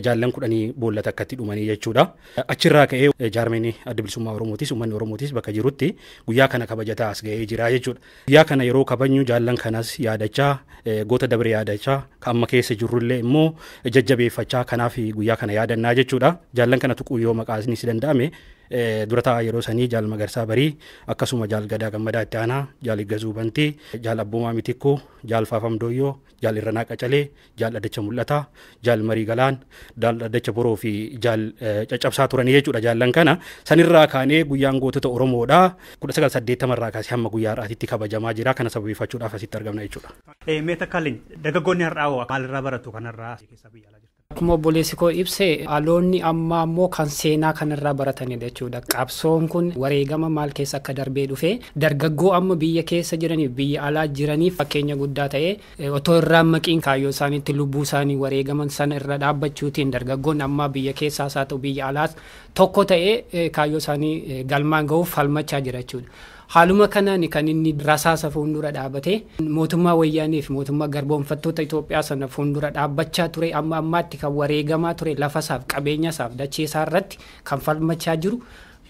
jaallan 10 boolla takkatti dhumanii jechuudha. Achirraa ka'ee jaarmeen adda bilisummaa Oromootis uummanni Oromootis bakka jirutti guyyaa kana kabajataa as ga'ee jira jechuudha. Guyyaa kana yeroo kabajnu jaallan kanas yaadachaa goota dabre yaadachaa kan amma keessa jirrullee immoo jajjabeeffachaa kanaaf guyyaa kana yaadannaa jechuudha. Jaallan kana tuquu yoo maqaan si danda'ame dura taa'aa yeroo sanii Jaal Magarsaa Barii akkasuma Jaal Gadaa Gammadaa Itti Aanaa, Jaal Iggazuu Bantii, Jaal Abboomaa Mitikkoo, Jaal Faafam Dooyyoo, Jaal Irranaa Qacalee, Jaal Addacha Mul'ataa, Jaal Marii Galaan, Jaal Addacha Boroo fi Jaal Caccabsaa turanii jechuudha jaallan kana. Sanirraa kaanee guyyaan gootota Oromoodha. 1980 irraa kaasee hamma guyyaa har'aatitti kabajamaa jira. Kana sababeeffachuudhaaf asitti argamna jechuudha. Mee Takkaaliny dargaggoonni har'aa hoo maalirraa baratu kanarraa keessa biyya alaa jirtu? Akkuma obboleessi koo ibse dhaloonni ammaa immoo kan seenaa kanarraa baratanidha jechuudha. Qabsoon kun wareegama maal keessa akka darbee dhufe dargaggoo amma biyya keessa jiraniif biyya alaa jiraniif fakkeenya guddaa ta'e otoo irraa maqiin kaayyoo isaaniitti lubbuu isaanii wareegaman sana irra dhaabbachuutiin dargaggoon ammaa biyya keessaas haa ta'u biyya alaas tokko ta'e kaayyoo isaanii galmaan ga'uuf falmachaa jira jechuudha. Haaluma kanaan kan inni rasaasa fuuldura dhaabate mootummaa wayyaanii fi mootummaa garboomfattoota Itoophiyaa sana fuuldura dhaabbachaa ture amma ammaatti kan wareegamaa ture lafasaaf qabeenyasaaf dacheesaa irratti kan falmachaa jiru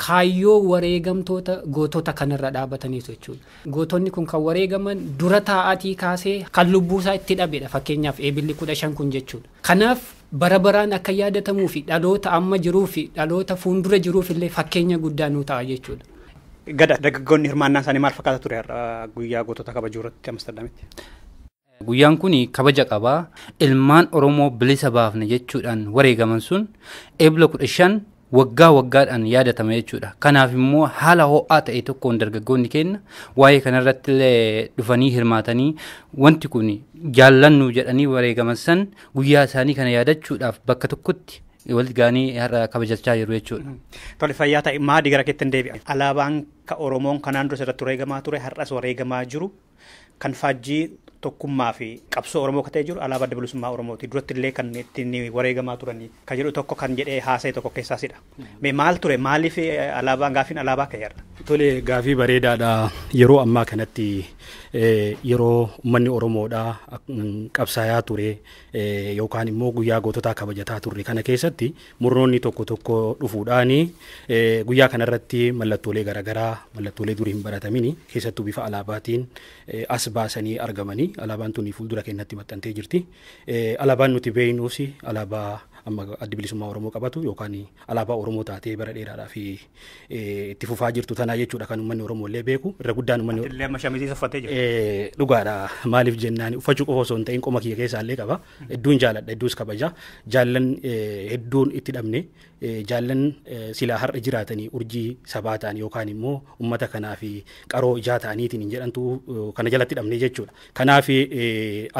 kaayyoo wareegamtoota gootota kanarra dhaabataniitu jechuudha. Gootonni kun kan wareegaman dura taa'atii kaasee kan lubbuusaa itti dhabedha fakkeenyaaf eebilli 15 kun jechuudha. Kanaaf bara baraan akka yaadatamuu fi dhaloota amma jiruu fi dhaloota fuuldura jiruuf illee fakkeenya guddaa nuu ta'a jechuudha. Gada dargaggoonni hirmaannaan isaanii maal fakkaata ture har'a guyyaa gootota kabajuu irratti Amsterdamitti? Guyyaan kun kabaja qaba. Ilmaan Oromoo bilisa baafne jechuudhaan wareegaman sun eebla 15 waggaa waggaadhaan yaadatama jechuudha. Kanaaf immoo haala ho'aa ta'e tokkoon dargaggoonni keenya waa'ee kanarratti illee dhufanii hirmaatanii wanti kun jaallannu jedhanii wareegaman san guyyaa isaanii kana yaadachuudhaaf bakka tokkotti walitti ga'anii har'a kabajachaa jiru jechuudha. Tole fayyaa ta'e maadii gara keetti hin deebi'a. Alaabaan ka Oromoon kanaan dura irratti wareegamaa ture har'as wareegamaa jiru kan faajjii tokkummaa fi qabsoo Oromoo kan ta'e jiru alaabaa adda bilisummaa Oromooti. Duratti illee kan ittiin wareegamaa turanii kan jedhu tokko kan jedhee haasa'e tokko keessaasidha. Mee maal ture maaliif alaabaan gaafiin alaabaa ka'e har'a? Tole gaafii bareedaadha. Yeroo ammaa kanatti yeroo uummanni Oromoodha qabsaayaa ture yookaan immoo guyyaa goototaa kabajataa turre kana keessatti murnoonni tokko tokko dhufuudhaan guyyaa kanarratti mallattoolee garaagaraa mallattoolee durii hin baratamini keessattuu bifa alaabaatiin as baasanii argamanii alaabaan tuni fuuldura keenyatti maxxantee jirti. Alaabaan nuti beeknus alaabaa amma adda bilisummaa Oromoo qabatu yookaan alaabaa Oromoo taatee bara dheeraadhaaf itti fufaa jirtu tanaa jechuudha kan uummanni Oromoo illee beeku irra guddaan uummanni Illee amma shamizii uffatee jira. Dhugaadha maaliif jennaan uffachuu qofa osoo hin ta'in qoma kiyya keessaa illee qaba hedduun jaaladha hedduus kabaja jaallan hedduun itti dhabne jaallan silaa har'a jiraatanii urjii sabaa ta'an yookaan immoo uummata kanaa fi qaroo ijaa ta'aniitiin hin jedhantu kana jalatti dhabne jechuudha. Kanaaf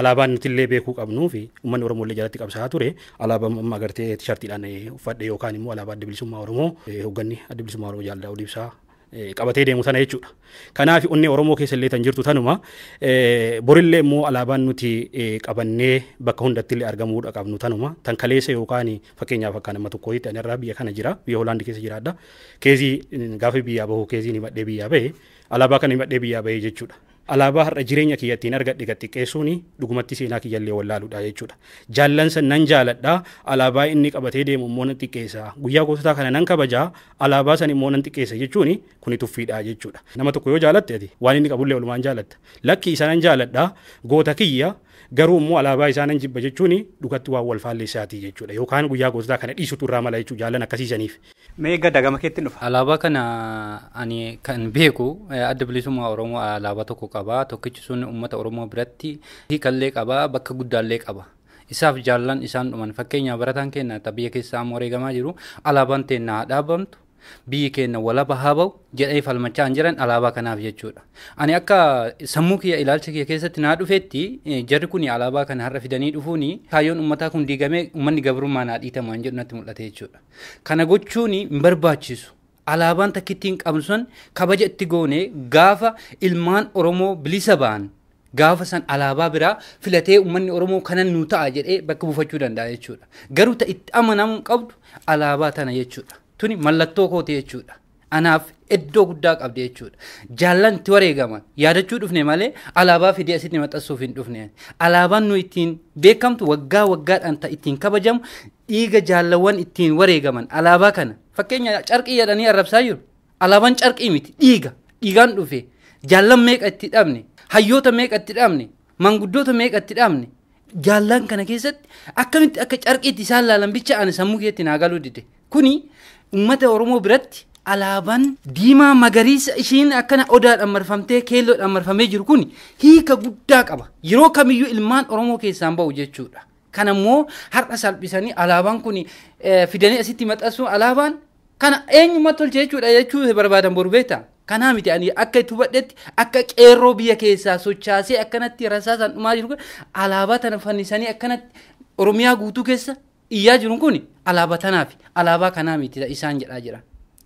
alaabaan nuti illee beekuu qabnuu fi uummanni Oromoo illee jalatti qabsaa'aa ture alaabaa amma agartee tishartiidhaan uffadhe yookaan immoo alaabaa adda bilisummaa Oromoo hoogganni adda bilisummaa Oromoo Jaal Daawud Ibsaa qabatee deemu sana jechuudha. Kanaaf onnee Oromoo keessa illee tan jirtu tanuma borillee immoo alaabaan nuti qabannee bakka hundatti illee argamuudha qabnu tanuma tan kaleessa yookaan fakkeenyaaf akka nama tokkootti ani irraa biyya kana jira biyya Hoolaandii keessa jiraadha. Keezii gaafa biyyaa bahu keeziin himadhee biyyaa bahe alaabaa kana himadhee biyyaa bahe jechuudha. Alaabaa har'a jireenya kiyya ittiin argadhe gad xiqqeessuun dhugumatti seenaa kiyyallee wallaaluudha jechuudha. Jaallan san nan jaaladha alaabaa inni qabatee deemu immoo nan xiqqeessa. Guyyaa goototaa kana nan kabajaa alaabaa san immoo nan xiqqeessa jechuun kuni tuffiidha jechuudha. Nama tokko yoo jaalatte ati waan inni qabullee walumaan jaalatta. Lakki isa nan jaaladha goota kiyya garuu immoo alaabaa isaa nan jibba jechuun dhugatti waan wal faalleessaati jechuudha. Yookaan guyyaa goototaa kana dhiisutu irraa mala jechuudha jaallan akkasiisaniif. Mee gada gama keetti dhufa. Alaabaa kana ani kan beeku adda bilisummaa Oromoo alaabaa tokko qaba. Tokkichi sun uummata Oromoo biratti hiikallee qaba bakka guddaallee qaba. Isaaf jaallan isaan dhuman fakkeenyaaf barataan keenya biyya keessaa amma wareegamaa jiru alaabaan teenna haa dhaabamtu. Biyyi keenya walaba haa ba'u jedhee falmachaa hin jiran alaabaa kanaaf jechuudha. Ani akka sammuu kiyya ilaalcha kiyya keessatti naa dhufetti jarri kun alaabaa kana har'a fidanii dhufuuni kaayyoon uummataa kun diigamee uummanni gabrummaa naa dhiitamu waan jedhu natti mul'ate jechuudha. Kana gochuun hin barbaachisu. Alaabaan takkittiin qabnu sun kabaja itti goone gaafa ilmaan Oromoo bilisa ba'an gaafa san alaabaa biraa filatee uummanni Oromoo kanan nu ta'a jedhee bakka buufachuu danda'a jechuudha. Garuu ta itti amanamuu qabdu alaabaa tana jechuudha. Tuni mallattoo kooti jechuudha. Anaaf iddoo guddaa qabdi jechuudha. Jaallan itti wareegaman yaadachuu dhufne malee alaabaa fidee asitti maxxansuuf hin dhufne. Alaabaan nu ittiin beekamtu waggaa waggaadhaan ittiin kabajamu dhiiga jaallawwan ittiin wareegaman alaabaa kana. Fakkeenya carqii jedhanii arrabsaa jiru. Alaabaan carqii miti dhiiga. Dhiigaan dhufe jaallan meeqa itti dhabne, hayyoota meeqa itti dhabne, manguddoota meeqa itti dhabne. Jaallan kana keessatti akkamitti akka carqiitti isaan laalan bicha ani sammuu keetti naa galuu dide. Kuni uummata Oromoo biratti alaabaan diimaa magariisa ishiin akkana odaadhaan marfamtee keelloodhaan marfamee jiru kun hiika guddaa qaba. Yeroo kamiyyuu ilmaan Oromoo keessaan ba'u jechuudha. Kanammoo har'a salphisanii alaabaan kun fidanii asitti maxxansuun alaabaan kana eenyummaa tolche jechuudha jechuu barbaadan boru beektaa. Kanaa miti ani akka itti hubadhetti akka qeerroo biyya keessaa sochaasee akkanatti rasaasaan dhumaa jiru alaabaa tana fannisanii akkanatti Oromiyaa guutuu keessa iyyaa jiru kun alaabaa tanaafi alaabaa kanaa miti isaan jedhaa jira.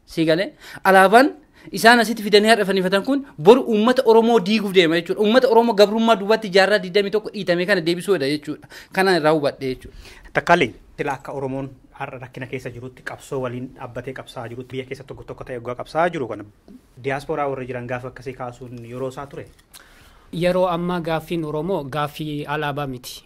Siigalee alaabaan isaan asitti fidanii har'a fannifatan kun boru uummata Oromoo diiguuf deema jechuudha. Uummata Oromoo gabrummaa duubatti jaarraa 21 dhiitame kana deebisuudha jechuudha. Kanaan irraa hubadhe jechuudha. Takkaalee sila akka Oromoon har'a rakkina keessa jirutti qabsoo waliin dhaabbatee qabsaa jirutti biyya keessa tokko tokko ta'e qabsaa jiru kana diyaasporaa warra jiran gaafa akkasii kaasuun yeroo isaa ture. Yeroo ammaa gaaffiin Oromoo gaaffii alaabaa miti.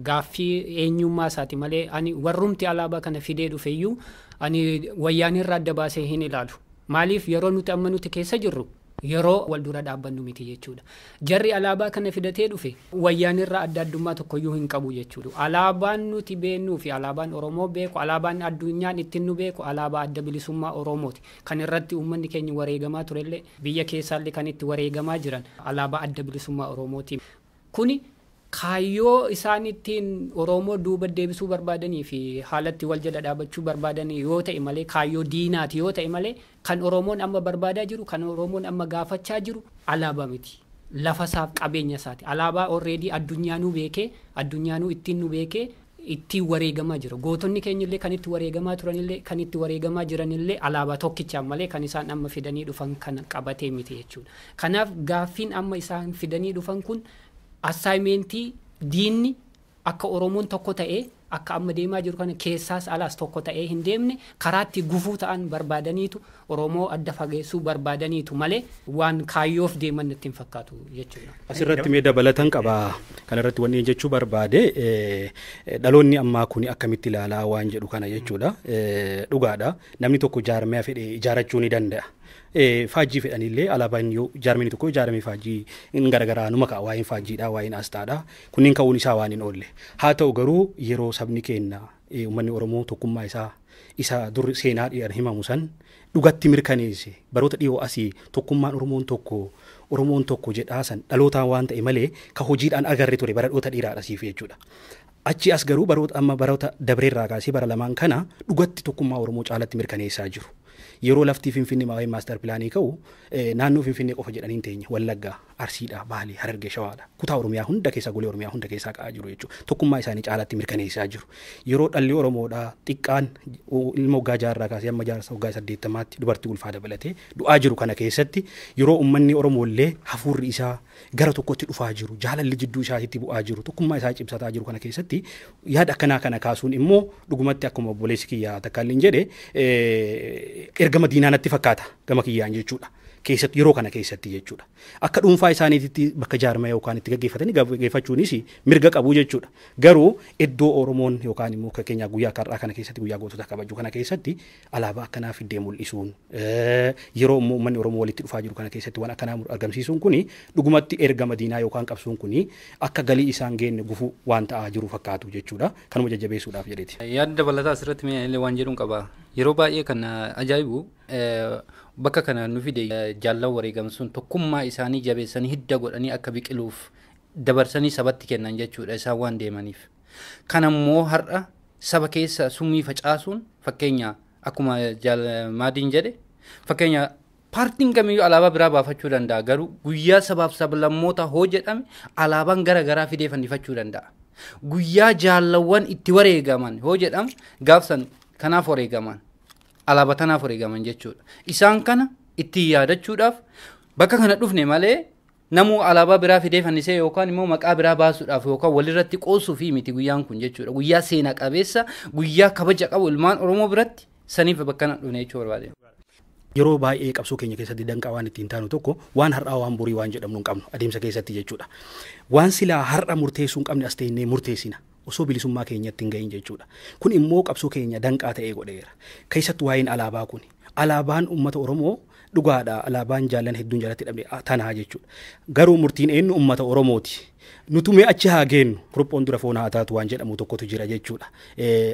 Gaaffii eenyummaa isaati malee ani warrumti alaabaa kana fidee dhufeyyuu ani wayyaan irraa adda baasee hin ilaalu. Maaliif yeroo nuti amma nuti keessa jirru yeroo wal dura dhaabbannu miti jechuudha. Jarri alaabaa kana fidatee dhufe wayyaan irraa adda addummaa tokkoyyuu hin qabu jechuudha. Alaabaan nuti beeknuu fi alaabaan Oromoo beeku, alaabaan addunyaan ittiin nu beeku, alaabaa adda bilisummaa Oromooti. Kan irratti uummanni keenya wareegamaa turellee biyya keessaallee kan itti wareegamaa jiran alaabaa adda bilisummaa Oromooti. Kuni kaayyoo isaan ittiin Oromoo duuba deebisuu barbaadanii fi haalatti wal jala dhaabachuu barbaadanii yoo ta'e malee kaayyoo diinaati yoo ta'e malee kan Oromoon amma barbaadaa jiru kan Oromoon amma gaafachaa jiru alaabaa miti. Lafa isaaf qabeenya isaati. Alaabaa already addunyaanuu beekee addunyaanuu ittiin nu beekee ittiin wareegamaa jiru. Gootonni keenyillee kan itti wareegamaa turanillee kan itti wareegamaa jiranillee alaabaa tokkichaan malee kan isaan amma fidanii dhufan kana qabatee miti jechuudha. Kanaaf gaaffiin amma isaan fidanii dhufan kun assaayimentii diinni akka Oromoon tokko ta'ee akka amma deemaa jiru kana keessaas alaas tokko ta'ee hin deemne karaatti gufuu ta'an barbaadaniitu Oromoo adda fageessuu barbaadaniitu malee waan kaayyoof deeman natti hin fakkaatu jechuudha. Asirratti mee dabalatan qaba. Kanarratti wanni jechuu barbaade dhaloonni ammaa kun akkamitti ilaalaa waan jedhu kana jechuudha. Dhugaadha. Namni tokko jaarmee fedhe ijaarachuu ni danda'a. Faajjii fedhanillee alaabaan yoo jaarmeen tokko ijaarame faajjii hin garagaraa numa ka'a waa'een faajjiidha waa'een astaadha kunniin ka'uun isaa waan hin oolle haa ta'u garuu yeroo sabni keenya uummanni Oromoo tokkummaa isaa isa dur seenaa dhiyan himamu san dhugatti mirkaneesse baroota dhiyoo asii tokkummaan Oromoon tokko jedhaa san dhalootaan waan ta'e malee ka hojiidhaan agarre ture bara dhoota dhiiraadha siif jechuudha. Achi as garuu baroota amma baroota dabreerraa kaasee bara lamaan kana dhugatti tokkummaa Oromoo caalatti mirkaneessaa jiru. Yeroo lafti Finfinnee waa'ee maaster pilaanii ka'u naannoo Finfinnee qofa jedhanii hin teenye Wallaggaa, Arsiidha, Baalee, Harargee, Shawaadha. Kutaa Oromiyaa hunda keessa golee Oromiyaa hunda keessaa ka'aa jiru jechuudha. Tokkummaa isaanii caalatti mirkaneessaa jiru. Yeroo dhalli Oromoodhaa xiqqaan ilma waggaa jaarraa kaasee amma jaarsa waggaa 80tti dubartii ulfaa dabalatee du'aa jiru kana keessatti yeroo uummanni Oromoo illee hafuurri isaa gara tokkotti dhufaa jiru, jaalalli jidduu isaatiitti bu'aa jiru, tokkummaa isaa cimsataa jiru kana keessatti yaada akkanaa kana kaasuun immoo dhugumatti akkuma obboleessi kiyyaa Takkaalliin jedhe ergama diinaa natti fakkaata gama kiyyaan jechuudha. Keessatti yeroo kana keessatti jechuudha. Akka dhuunfaa isaaniitti bakka jaarmaa yookaan itti gaggeeffatanii gaggeeffachuunis mirga qabu jechuudha. Garuu iddoo Oromoon yookaan immoo fakkeenyaaf guyyaa har'aa kana keessatti guyyaa gootota kabajuu kana keessatti alaabaa akkanaa fiddee mul'isuun yeroo immoo uummanni Oromoo walitti dhufaa jiru kana keessatti waan akkanaa argamsiisuun kuni dhugumatti ergama diinaa yookaan qabsuun kuni akka galii isaan geenne gufuu waan ta'aa jiru fakkaatu jechuudha. Kanuma jajjabeessuudhaaf jedheeti. Yaada dabalataa asirratti mee waan jedhuun qaba. Yeroo baay'ee kan ajaa'ibu bakka kana nu fide jaallan wareegamsuun tokkummaa isaanii jabeessanii hidda godhanii akka biqiluuf dabarsanii sabatti kennan jechuudha isaan waan deemaniif. Kanammoo har'a saba keessa summii facaasuun fakkeenya Akkuma Maadiin jedhe fakkeenya paartiin kamiyyuu alaabaa biraa baafachuu danda'a garuu guyyaa sabaaf sablammoota hoo jedhame alaabaan gara garaa fidee fannifachuu danda'a. Guyyaa jaallawwan itti wareegaman hoo jedhame gaafsan kanaaf wareegaman alaabaa tanaaf wareegaman jechuudha. Isaan kana itti yaadachuudhaaf bakka kana dhufne malee namuu alaabaa biraa fidee fannisee yookaan immoo maqaa biraa baasuudhaaf yookaan walirratti qoosuu fi miti guyyaan kun jechuudha. Guyyaa seenaa qabeessa guyyaa kabaja qabu ilmaan Oromoo biratti saniif bakka kana dhufne jechuu barbaade. Yeroo baay'ee qabsoo keenya keessatti danqaa waan ittiin taanu tokko waan har'aa waan borii waan jedhamnu hin qabnu adeemsa keessatti jechuudha. Waan silaa har'a murteessuu hin qabne as teennee murteessina osoo bilisummaa keenyatti hin gahin jechuudha. Kun immoo qabsoo keenya danqaa ta'ee godheera. Keessattuu waa'een alaabaa kuni. Alaabaan uummata Oromoo dhugaadha. Alaabaan jaallan hedduun jalatti dhabne tanaa jechuudha. Garuu murtiin eenyu uummata Oromooti. Nuti mee achi haa geennu kuruphoon dura foon haa taatu waan jedhamu tokkotu jira jechuudha.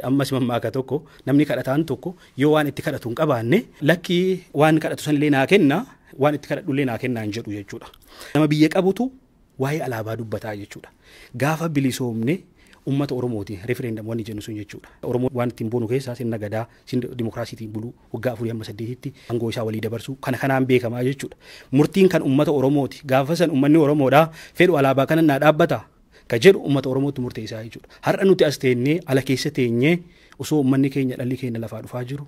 Ammas mammaaka tokko namni kadhataan tokko yoo waan itti kadhatu hin qabaanne lakkii waan kadhatu sanillee naa kenna waan itti kadhadhullee naa kennaa hin jedhu jechuudha. Nama biyya qabutu waa'ee alaabaa dubbataa jechuudha. Gaafa bilisoomne uummata Oromooti referendum wanni jennu sun jechuudha. Oromoo waan ittiin boonu keessaa sirna gadaa, sirna dimokiraasiitiin buluu waggaa 4-8tti aangoo isaa walii dabarsuu kana kanaan beekamaa jechuudha. Murtiin kan uummata Oromooti. Gaafa san uummanni Oromoodhaa fedhu alaabaa kana naa dhaabbata ka jedhu uummata Oromootti murteessaa jechuudha. Har'a nuti as teennee ala keessa teenyee osoo uummanni keenya dhalli keenya lafaa dhufaa jiru,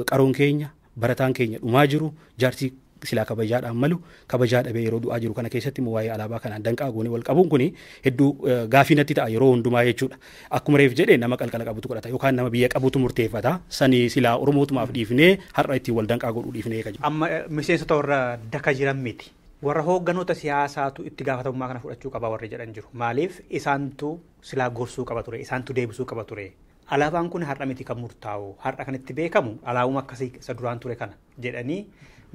qaroon keenya, barataan keenya dhumaa jiru, jaarsi silaa kabajaadhaan malu kabajaa dhabee yeroo du'aa jiru kana keessatti immoo waa'ee alaabaa kanaan danqaa goonee wal qabuun kuni hedduu gaafii natti ta'a yeroo hundumaa jechuudha. Akkuma reef jedhee nama qalqala qabutu godhata yookaan nama biyya qabutu murteeffata. Sanii silaa Oromootumaaf dhiifnee har'a ittiin wal danqaa godhuu dhiifnee kaja. Amma miseensota warra daka jiran miti. Warra hoogganoota siyaasaatu itti gaafatamummaa kana fudhachuu qaba warri jedhan jiru. Maaliif isaantu silaa gorsuu qaba ture, isaantu deebisuu qaba ture. Alaabaan kun har'a miti kan murtaa'u, har'a kan itti beekamu alaabuma akkasii isa duraan ture kana jedhanii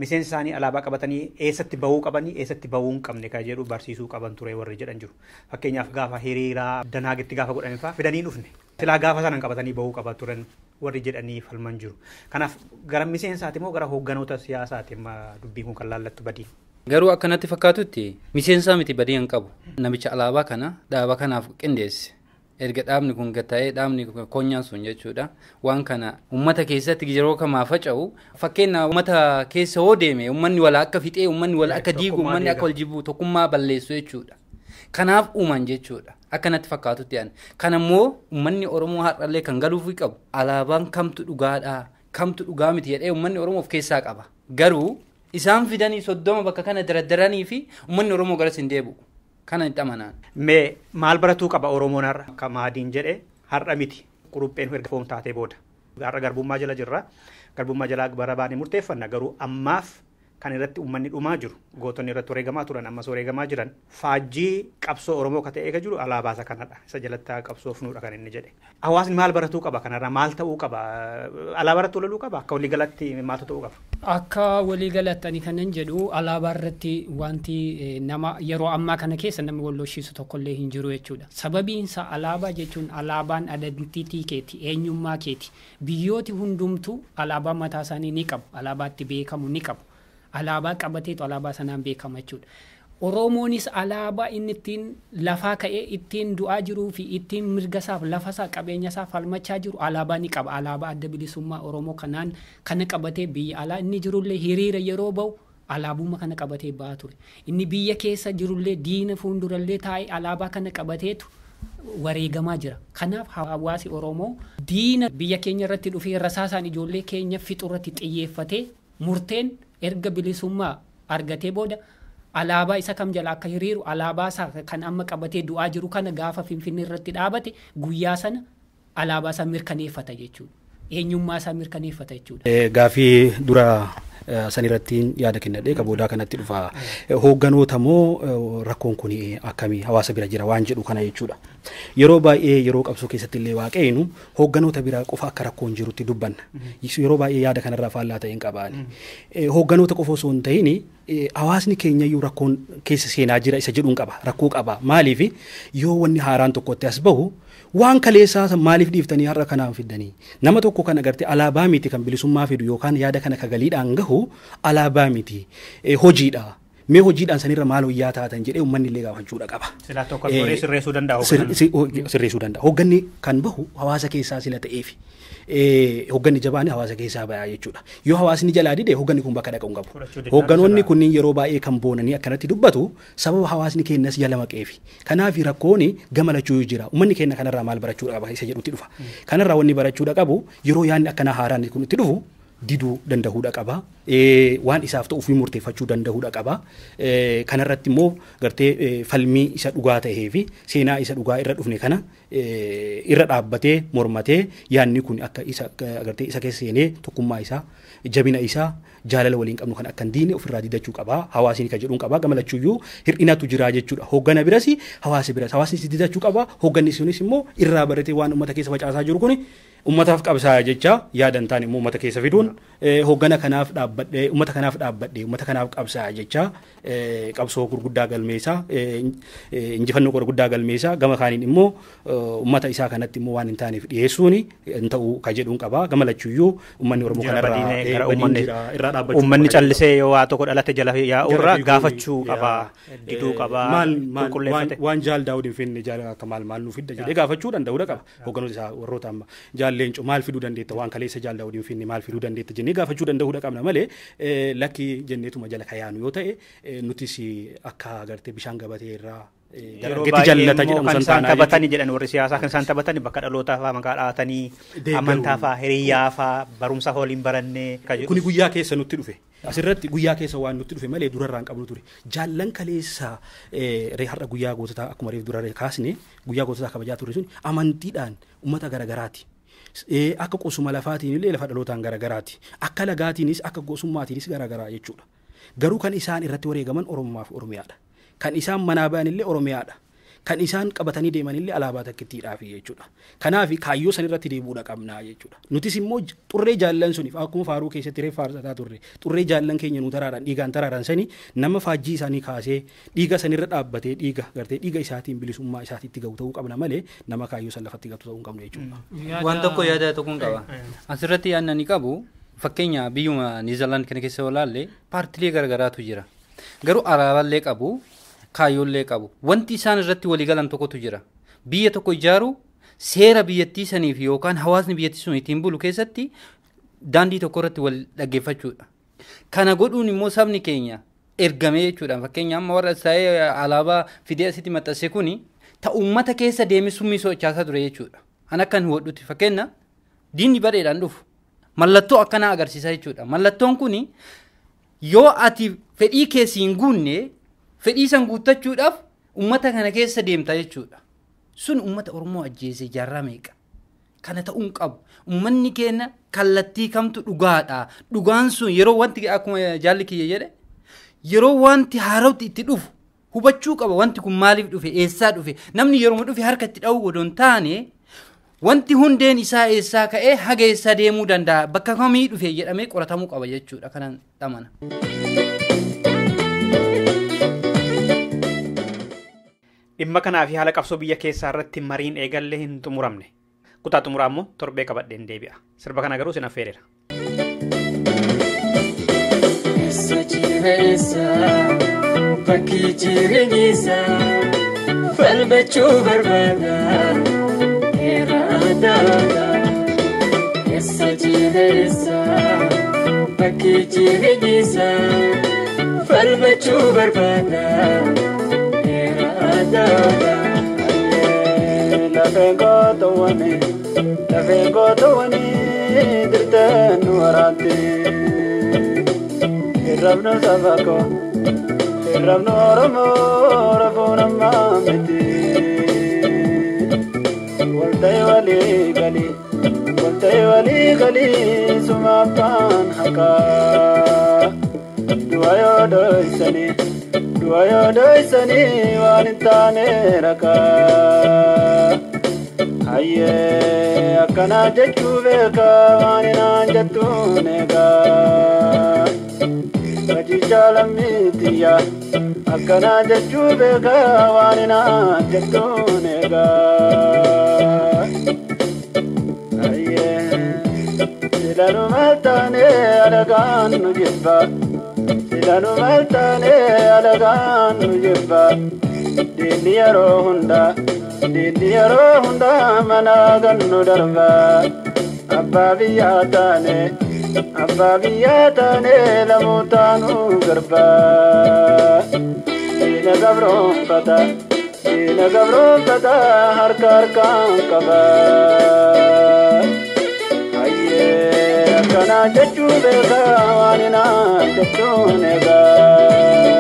miseensi isaanii alaabaa qabatanii eessatti bahuu qabanii eessatti bahuu hin qabne kan jedhu barsiisuu qaban ture warri jedhan jiru. Fakkeenyaaf gaafa hiriiraa danaagitti gaafa godhan fa'aa fidanii dhufne. Silaa gaafa sanan qabatanii bahuu qaba turan warri jedhanii falman jiru. Kanaaf gara miseensaati moo gara hoogganoota siyaasaati dubbiin kun kan laallattu badii? Garuu akkanatti fakkaatutti miseensaa miti badii hin qabu. Namicha alaabaa kana dhaaba kanaaf qindeesse. Erga dhaabni kun gataa'ee dhaabni konyaan sun jechuudha. Waan kana uummata keessatti yeroo kamaa faca'u fakkeenya uummata keessa hoo deeme uummanni wal akka fixee uummanni wal akka diigu uummanni akka wal jibbu tokkummaa balleessu jechuudha. Kanaaf uuman jechuudha. Akkanatti fakkaatutti yaadne. Kanammoo uummanni Oromoo har'allee kan galuufii qabu alaabaan kamtu dhugaadhaa kamtu dhugaa miti jedhee uummanni Oromoo of keessaa qaba. Garuu isaan fidanii 30 bakka kana daradaranii fi uummanni Oromoo garas hin deebi'u. Kana itti amanaan. Mee maal baratuu qaba Oromoon har'a? Akka Maadiin jedhe har'a miti. Kurupheen erga foon taatee booda. Har'a garbummaa jala jirra. Garbummaa jalaa bara baanee murteeffanna garuu ammaaf kan irratti uummanni dhumaa jiru gootonni irratti wareegamaa turan ammas wareegamaa jiran faajjii qabsoo Oromoo ka ta'ee jiru alaabaa isa kanadha. Isa jalatti qabsoofnuudha kan inni jedhe. Hawaasni maal baratuu qaba kanarraa maal ta'uu qaba? Alaabaa irratti loluu qaba? Akka waliigalatti maaltu ta'uu qaba? Akka waliigalatti ani kanan jedhu alaabaa irratti wanti nama yeroo ammaa kana keessa namni wal lolchiisu tokkollee hin jiru jechuudha. Sababiin isaa alaabaa jechuun alaabaan identiitii keeti, eenyummaa keeti. Biyyooti hundumtuu alaabaa mataa isaanii ni qabu. Alaabaatti beekamu ni qabu. Alaabaa qabateetu alaabaa sanaan beekama jechuudha. Oromoonis alaabaa inni ittiin lafaa ka'ee ittiin du'aa jiruu fi ittiin mirga isaaf lafa isaa qabeenya isaa falmachaa jiru alaabaa ni qaba. Alaabaa adda bilisummaa Oromoo kanaan kana qabatee biyya alaa inni jirullee hiriira yeroo ba'u alaabuma kana qabatee ba'aa ture. Inni biyya keessa jirullee diina fuuldurallee taa'ee alaabaa kana qabateetu wareegamaa jira. Kanaaf hawaasi Oromoo diina biyya keenya irratti dhufee rasaasaan ijoollee keenya fixu irratti xiyyeeffatee murteen erga bilisummaa argatee booda alaabaa isa kam jala akka hiriiru alaabaa isaa kan amma qabatee du'aa jiru kana gaafa Finfinnee irratti dhaabate guyyaa sana alaabaa isaa mirkaneeffata jechuudha. Eenyummaa isaa mirkaneeffata jechuudha. Gaafii dura san irratti yaada kennadhee qaboodaa kanatti dhufa. Hoogganoota moo rakkoon kun akkamii hawaasa bira jira waan jedhu kana jechuudha. Yeroo baay'ee yeroo qabsoo keessatti illee waaqaynu hoogganoota bira qofa akka rakkoon jirutti dubbanna. Yeroo baay'ee yaada kanarraa faallaa ta'e hin qabaani. Hoogganoota qofa osoo hin ta'in hawaasni keenya iyyuu rakkoon keessa seenaa jira isa jedhuun qaba. Rakkoo qaba. Maaliif yoo wanni haaraan tokkotti as bahu waan kaleessaa maaliif dhiiftanii har'a kanaan fiddanii nama tokko kan agartee alaabaa miti kan bilisummaa fidu yookaan yaada kana kagaliidhaan gahu alaabaa miti hojiidha. Mee hojiidhaan sanirra maal hojjaa taatan jedhee uummanni illee gaafachuudha qaba. Silaa tokko godhee sirreessuu danda'a. Sirreessuu danda'a. Hoogganni kan bahu hawaasa keessaa sila ta'eefi. Hoogganni jabaan hawaasa keessaa bayaa jechuudha. Yoo hawaasni jalaa dide hoogganni kun bakka dhaqu hin qabu. Hoogganoonni kunniin yeroo baay'ee kan boonanii akkanatti dubbatu sababa hawaasni keenyas jala maqeefi. Kanaaf rakkoon gama lachuu jira. Uummanni keenya kanarraa maal barachuu qaba isa jedhutti dhufa. Kanarraa wanni barachuu qabu yeroo yaadni akkanaa haaraan kun itti dhufu diduu danda'uudha qaba. Waan isaaf ta'u ofii murteeffachuu danda'uudha qaba. Kanarratti immoo gartee falmii isa dhugaa ta'ee fi seenaa isa dhugaa irra dhufne kana irra dhaabbatee mormatee yaadni kun akka isa gartee isa keessa seenee tokkummaa isaa jabina isaa jaalala waliin qabnu kan akka hin diine ofirraa didachuu qaba. Hawaasni kan jedhuun qaba. Gama lachuuyyuu hir'inatu jira jechuudha. Hooggana biras hawaasa biras hawaasni didachuu qaba. Hoogganni sunis immoo irraa baratee waan uummata keessa facaasaa jiru kuni uummataaf qabsaa jecha yaadan taan immoo uummata keessa fiduun hooggana kanaaf dhaabbadhee uummata kanaaf dhaabbadhee uummata kanaaf qabsaa jecha qabsoo gurguddaa galmeessaa injifannoo gurguddaa galmeessaa gama kaaniin immoo uummata isaa kanatti immoo waan hin taaneef dhiyeessuun hin ta'u ka jedhuun qaba. Gama lachuuyyuu uummanni Oromoo kanarraa irraa dhaabbachuu uummanni callisee yoo waa tokko dhalate jala yaa'urraa gaafachuu qaba diduu qaba qulqulleeffate waan jaal Daawud hin finne jaal akka maal maal nu fidda jedhee gaafachuu danda'uudha qaba. Hoogganoota isaa warroota amma jaal Leencoo maal fiduu dandeetta waan kaleessa jaal Daawud hin finne maal fiduu dandeetta jennee gaafachuu danda'uudha qabna malee lakki jenneetuma jala kayaanu yoo ta'e nutis akka agartee bishaan gabatee irraa yeroo baay'ee kan isaan taphatanii jedhan warri siyaasaa kan isaan taphatanii bakka dhalootaa fa'aa maqaa dhahatanii amantaa fa'aa hiriyyaa fa'aa barumsa waliin barannee. Kuni guyyaa keessa nutti dhufe. Asirratti guyyaa keessa waan nutti dhufe malee durarraa hin qabnu ture. Jaallan kaleessa har'a guyyaa goototaa akkuma reef durarra kaasne guyyaa goototaa kabajaa ture sun amantiidhaan uummata garagaraati. Akka qosuma lafaatiin illee lafa dhalootaan garagaraati. Akka lagaatiinis akka gosummaatiinis garagaraa jechuudha. Garuu kan isaan irratti wareegaman Oromummaa fi Oromiyaadha. Kan isaan manaa ba'an illee Oromiyaadha. Kan isaan qabatanii deeman illee alaabaa takkittiidhaafi jechuudha. Kanaaf kaayyoo san irratti deebi'uudha qabnaa jechuudha. Nutis immoo xurree jaallan suniif akkuma faaruu keessatti reef faarsataa turre xurree jaallan keenya nu taraaraan dhiigaan taraaraan sanii nama faajjii isaanii kaasee dhiiga sanirra dhaabbatee dhiiga gartee dhiiga isaatiin bilisummaa isaatiitti ga'u ta'uu qabna malee nama kaayyoo san lafatti gatu ta'uu hin qabnu jechuudha. Waan tokko yaada tokkoon qaba. Asirratti yaadna ni qabu fakkeenya biyyuma Niizerlaand kana keessa yoo ilaalle paartiilee garagaraatu jira. Garuu alaabaallee qabu. Kaayyoollee qabu. Wanti isaan irratti walii galan tokkotu jira. Biyya tokko ijaaru seera biyyattii saniif yookaan hawaasni biyyattii sun ittiin bulu keessatti daandii tokko irratti wal dhaggeeffachuudha. Kana godhuun immoo sabni keenya ergamee jechuudha. Fakkeenya amma warra isaa'ee alaabaa fidee asitti maxxanse kuni ta uummata keessa deemee summii sochaasaa ture jechuudha. An akkan hodhutti fakkeenya diinni bareedhaan dhufu mallattoo akkanaa agarsiisa jechuudha. Mallattoon kuni yoo ati fedhii keessi hin guunne fedhii san guuttachuudhaaf uummata kana keessa deemta jechuudha. Sun uummata Oromoo ajjeese jaarraa meeqa? Kana ta'uu hin qabu. Uummanni keenya kallattii kamtu dhugaadha. Dhugaan sun yeroo wanti akkuma jaalli kiyya jedhe yeroo wanti haarawti itti dhufu hubachuu qaba. Wanti kun maaliif dhufe? Eessaa dhufe? Namni yeroo dhufe harka itti dha'uu odoo hin taane wanti hundeen isaa eessaa ka'ee haga eessaa deemuu danda'a? Bakka kamii dhufe jedhamee qoratamuu qaba jechuudha. Kanan dhamana. Dhimma kanaa fi haala qabsoo biyya keessaa irratti mariin eegallee hin xumuramne. Kutaa xumuraa immoo torbee qabadheen deebi'a. Sirba kana garuu sin affeereera. Eessa jireessa bakki jireenyisaa falmachuu barbaada heera adda. Eessa jireessa bakki jireenyisaa falmachuu barbaada. Lafeen gootawwani dirteen nu waraante hirrabnu saba koo hirrabnu Oromoo rafuun ammaa miti walta'ee walii galii suma abbaan haqaa du'a yoo dhoysanii. Du'a yoo dhoysanii waan hin taane rakaa. Hayyee akkanaa jechuu beekaa waan hinaan jettuun eegaa. Qajiichaa lammiitiyyaa akkanaa jechuu beekaa waan hinaan jettuun eegaa. Hayyee silanuma taanee alagaan nu jibba. Silanu maltaane alagaan nu jibba. Diinni yeroo hunda, diinni yeroo hunda mana gannu darba. Abbaa biyyaa taane, abbaa biyyaa taane lamuu taanuu garba. Diina gabroonfata, diina gabroonfata harka harkaan qaba. Hayyee akkanaa jechuu beekaa waan hinaa jechuun eegaa.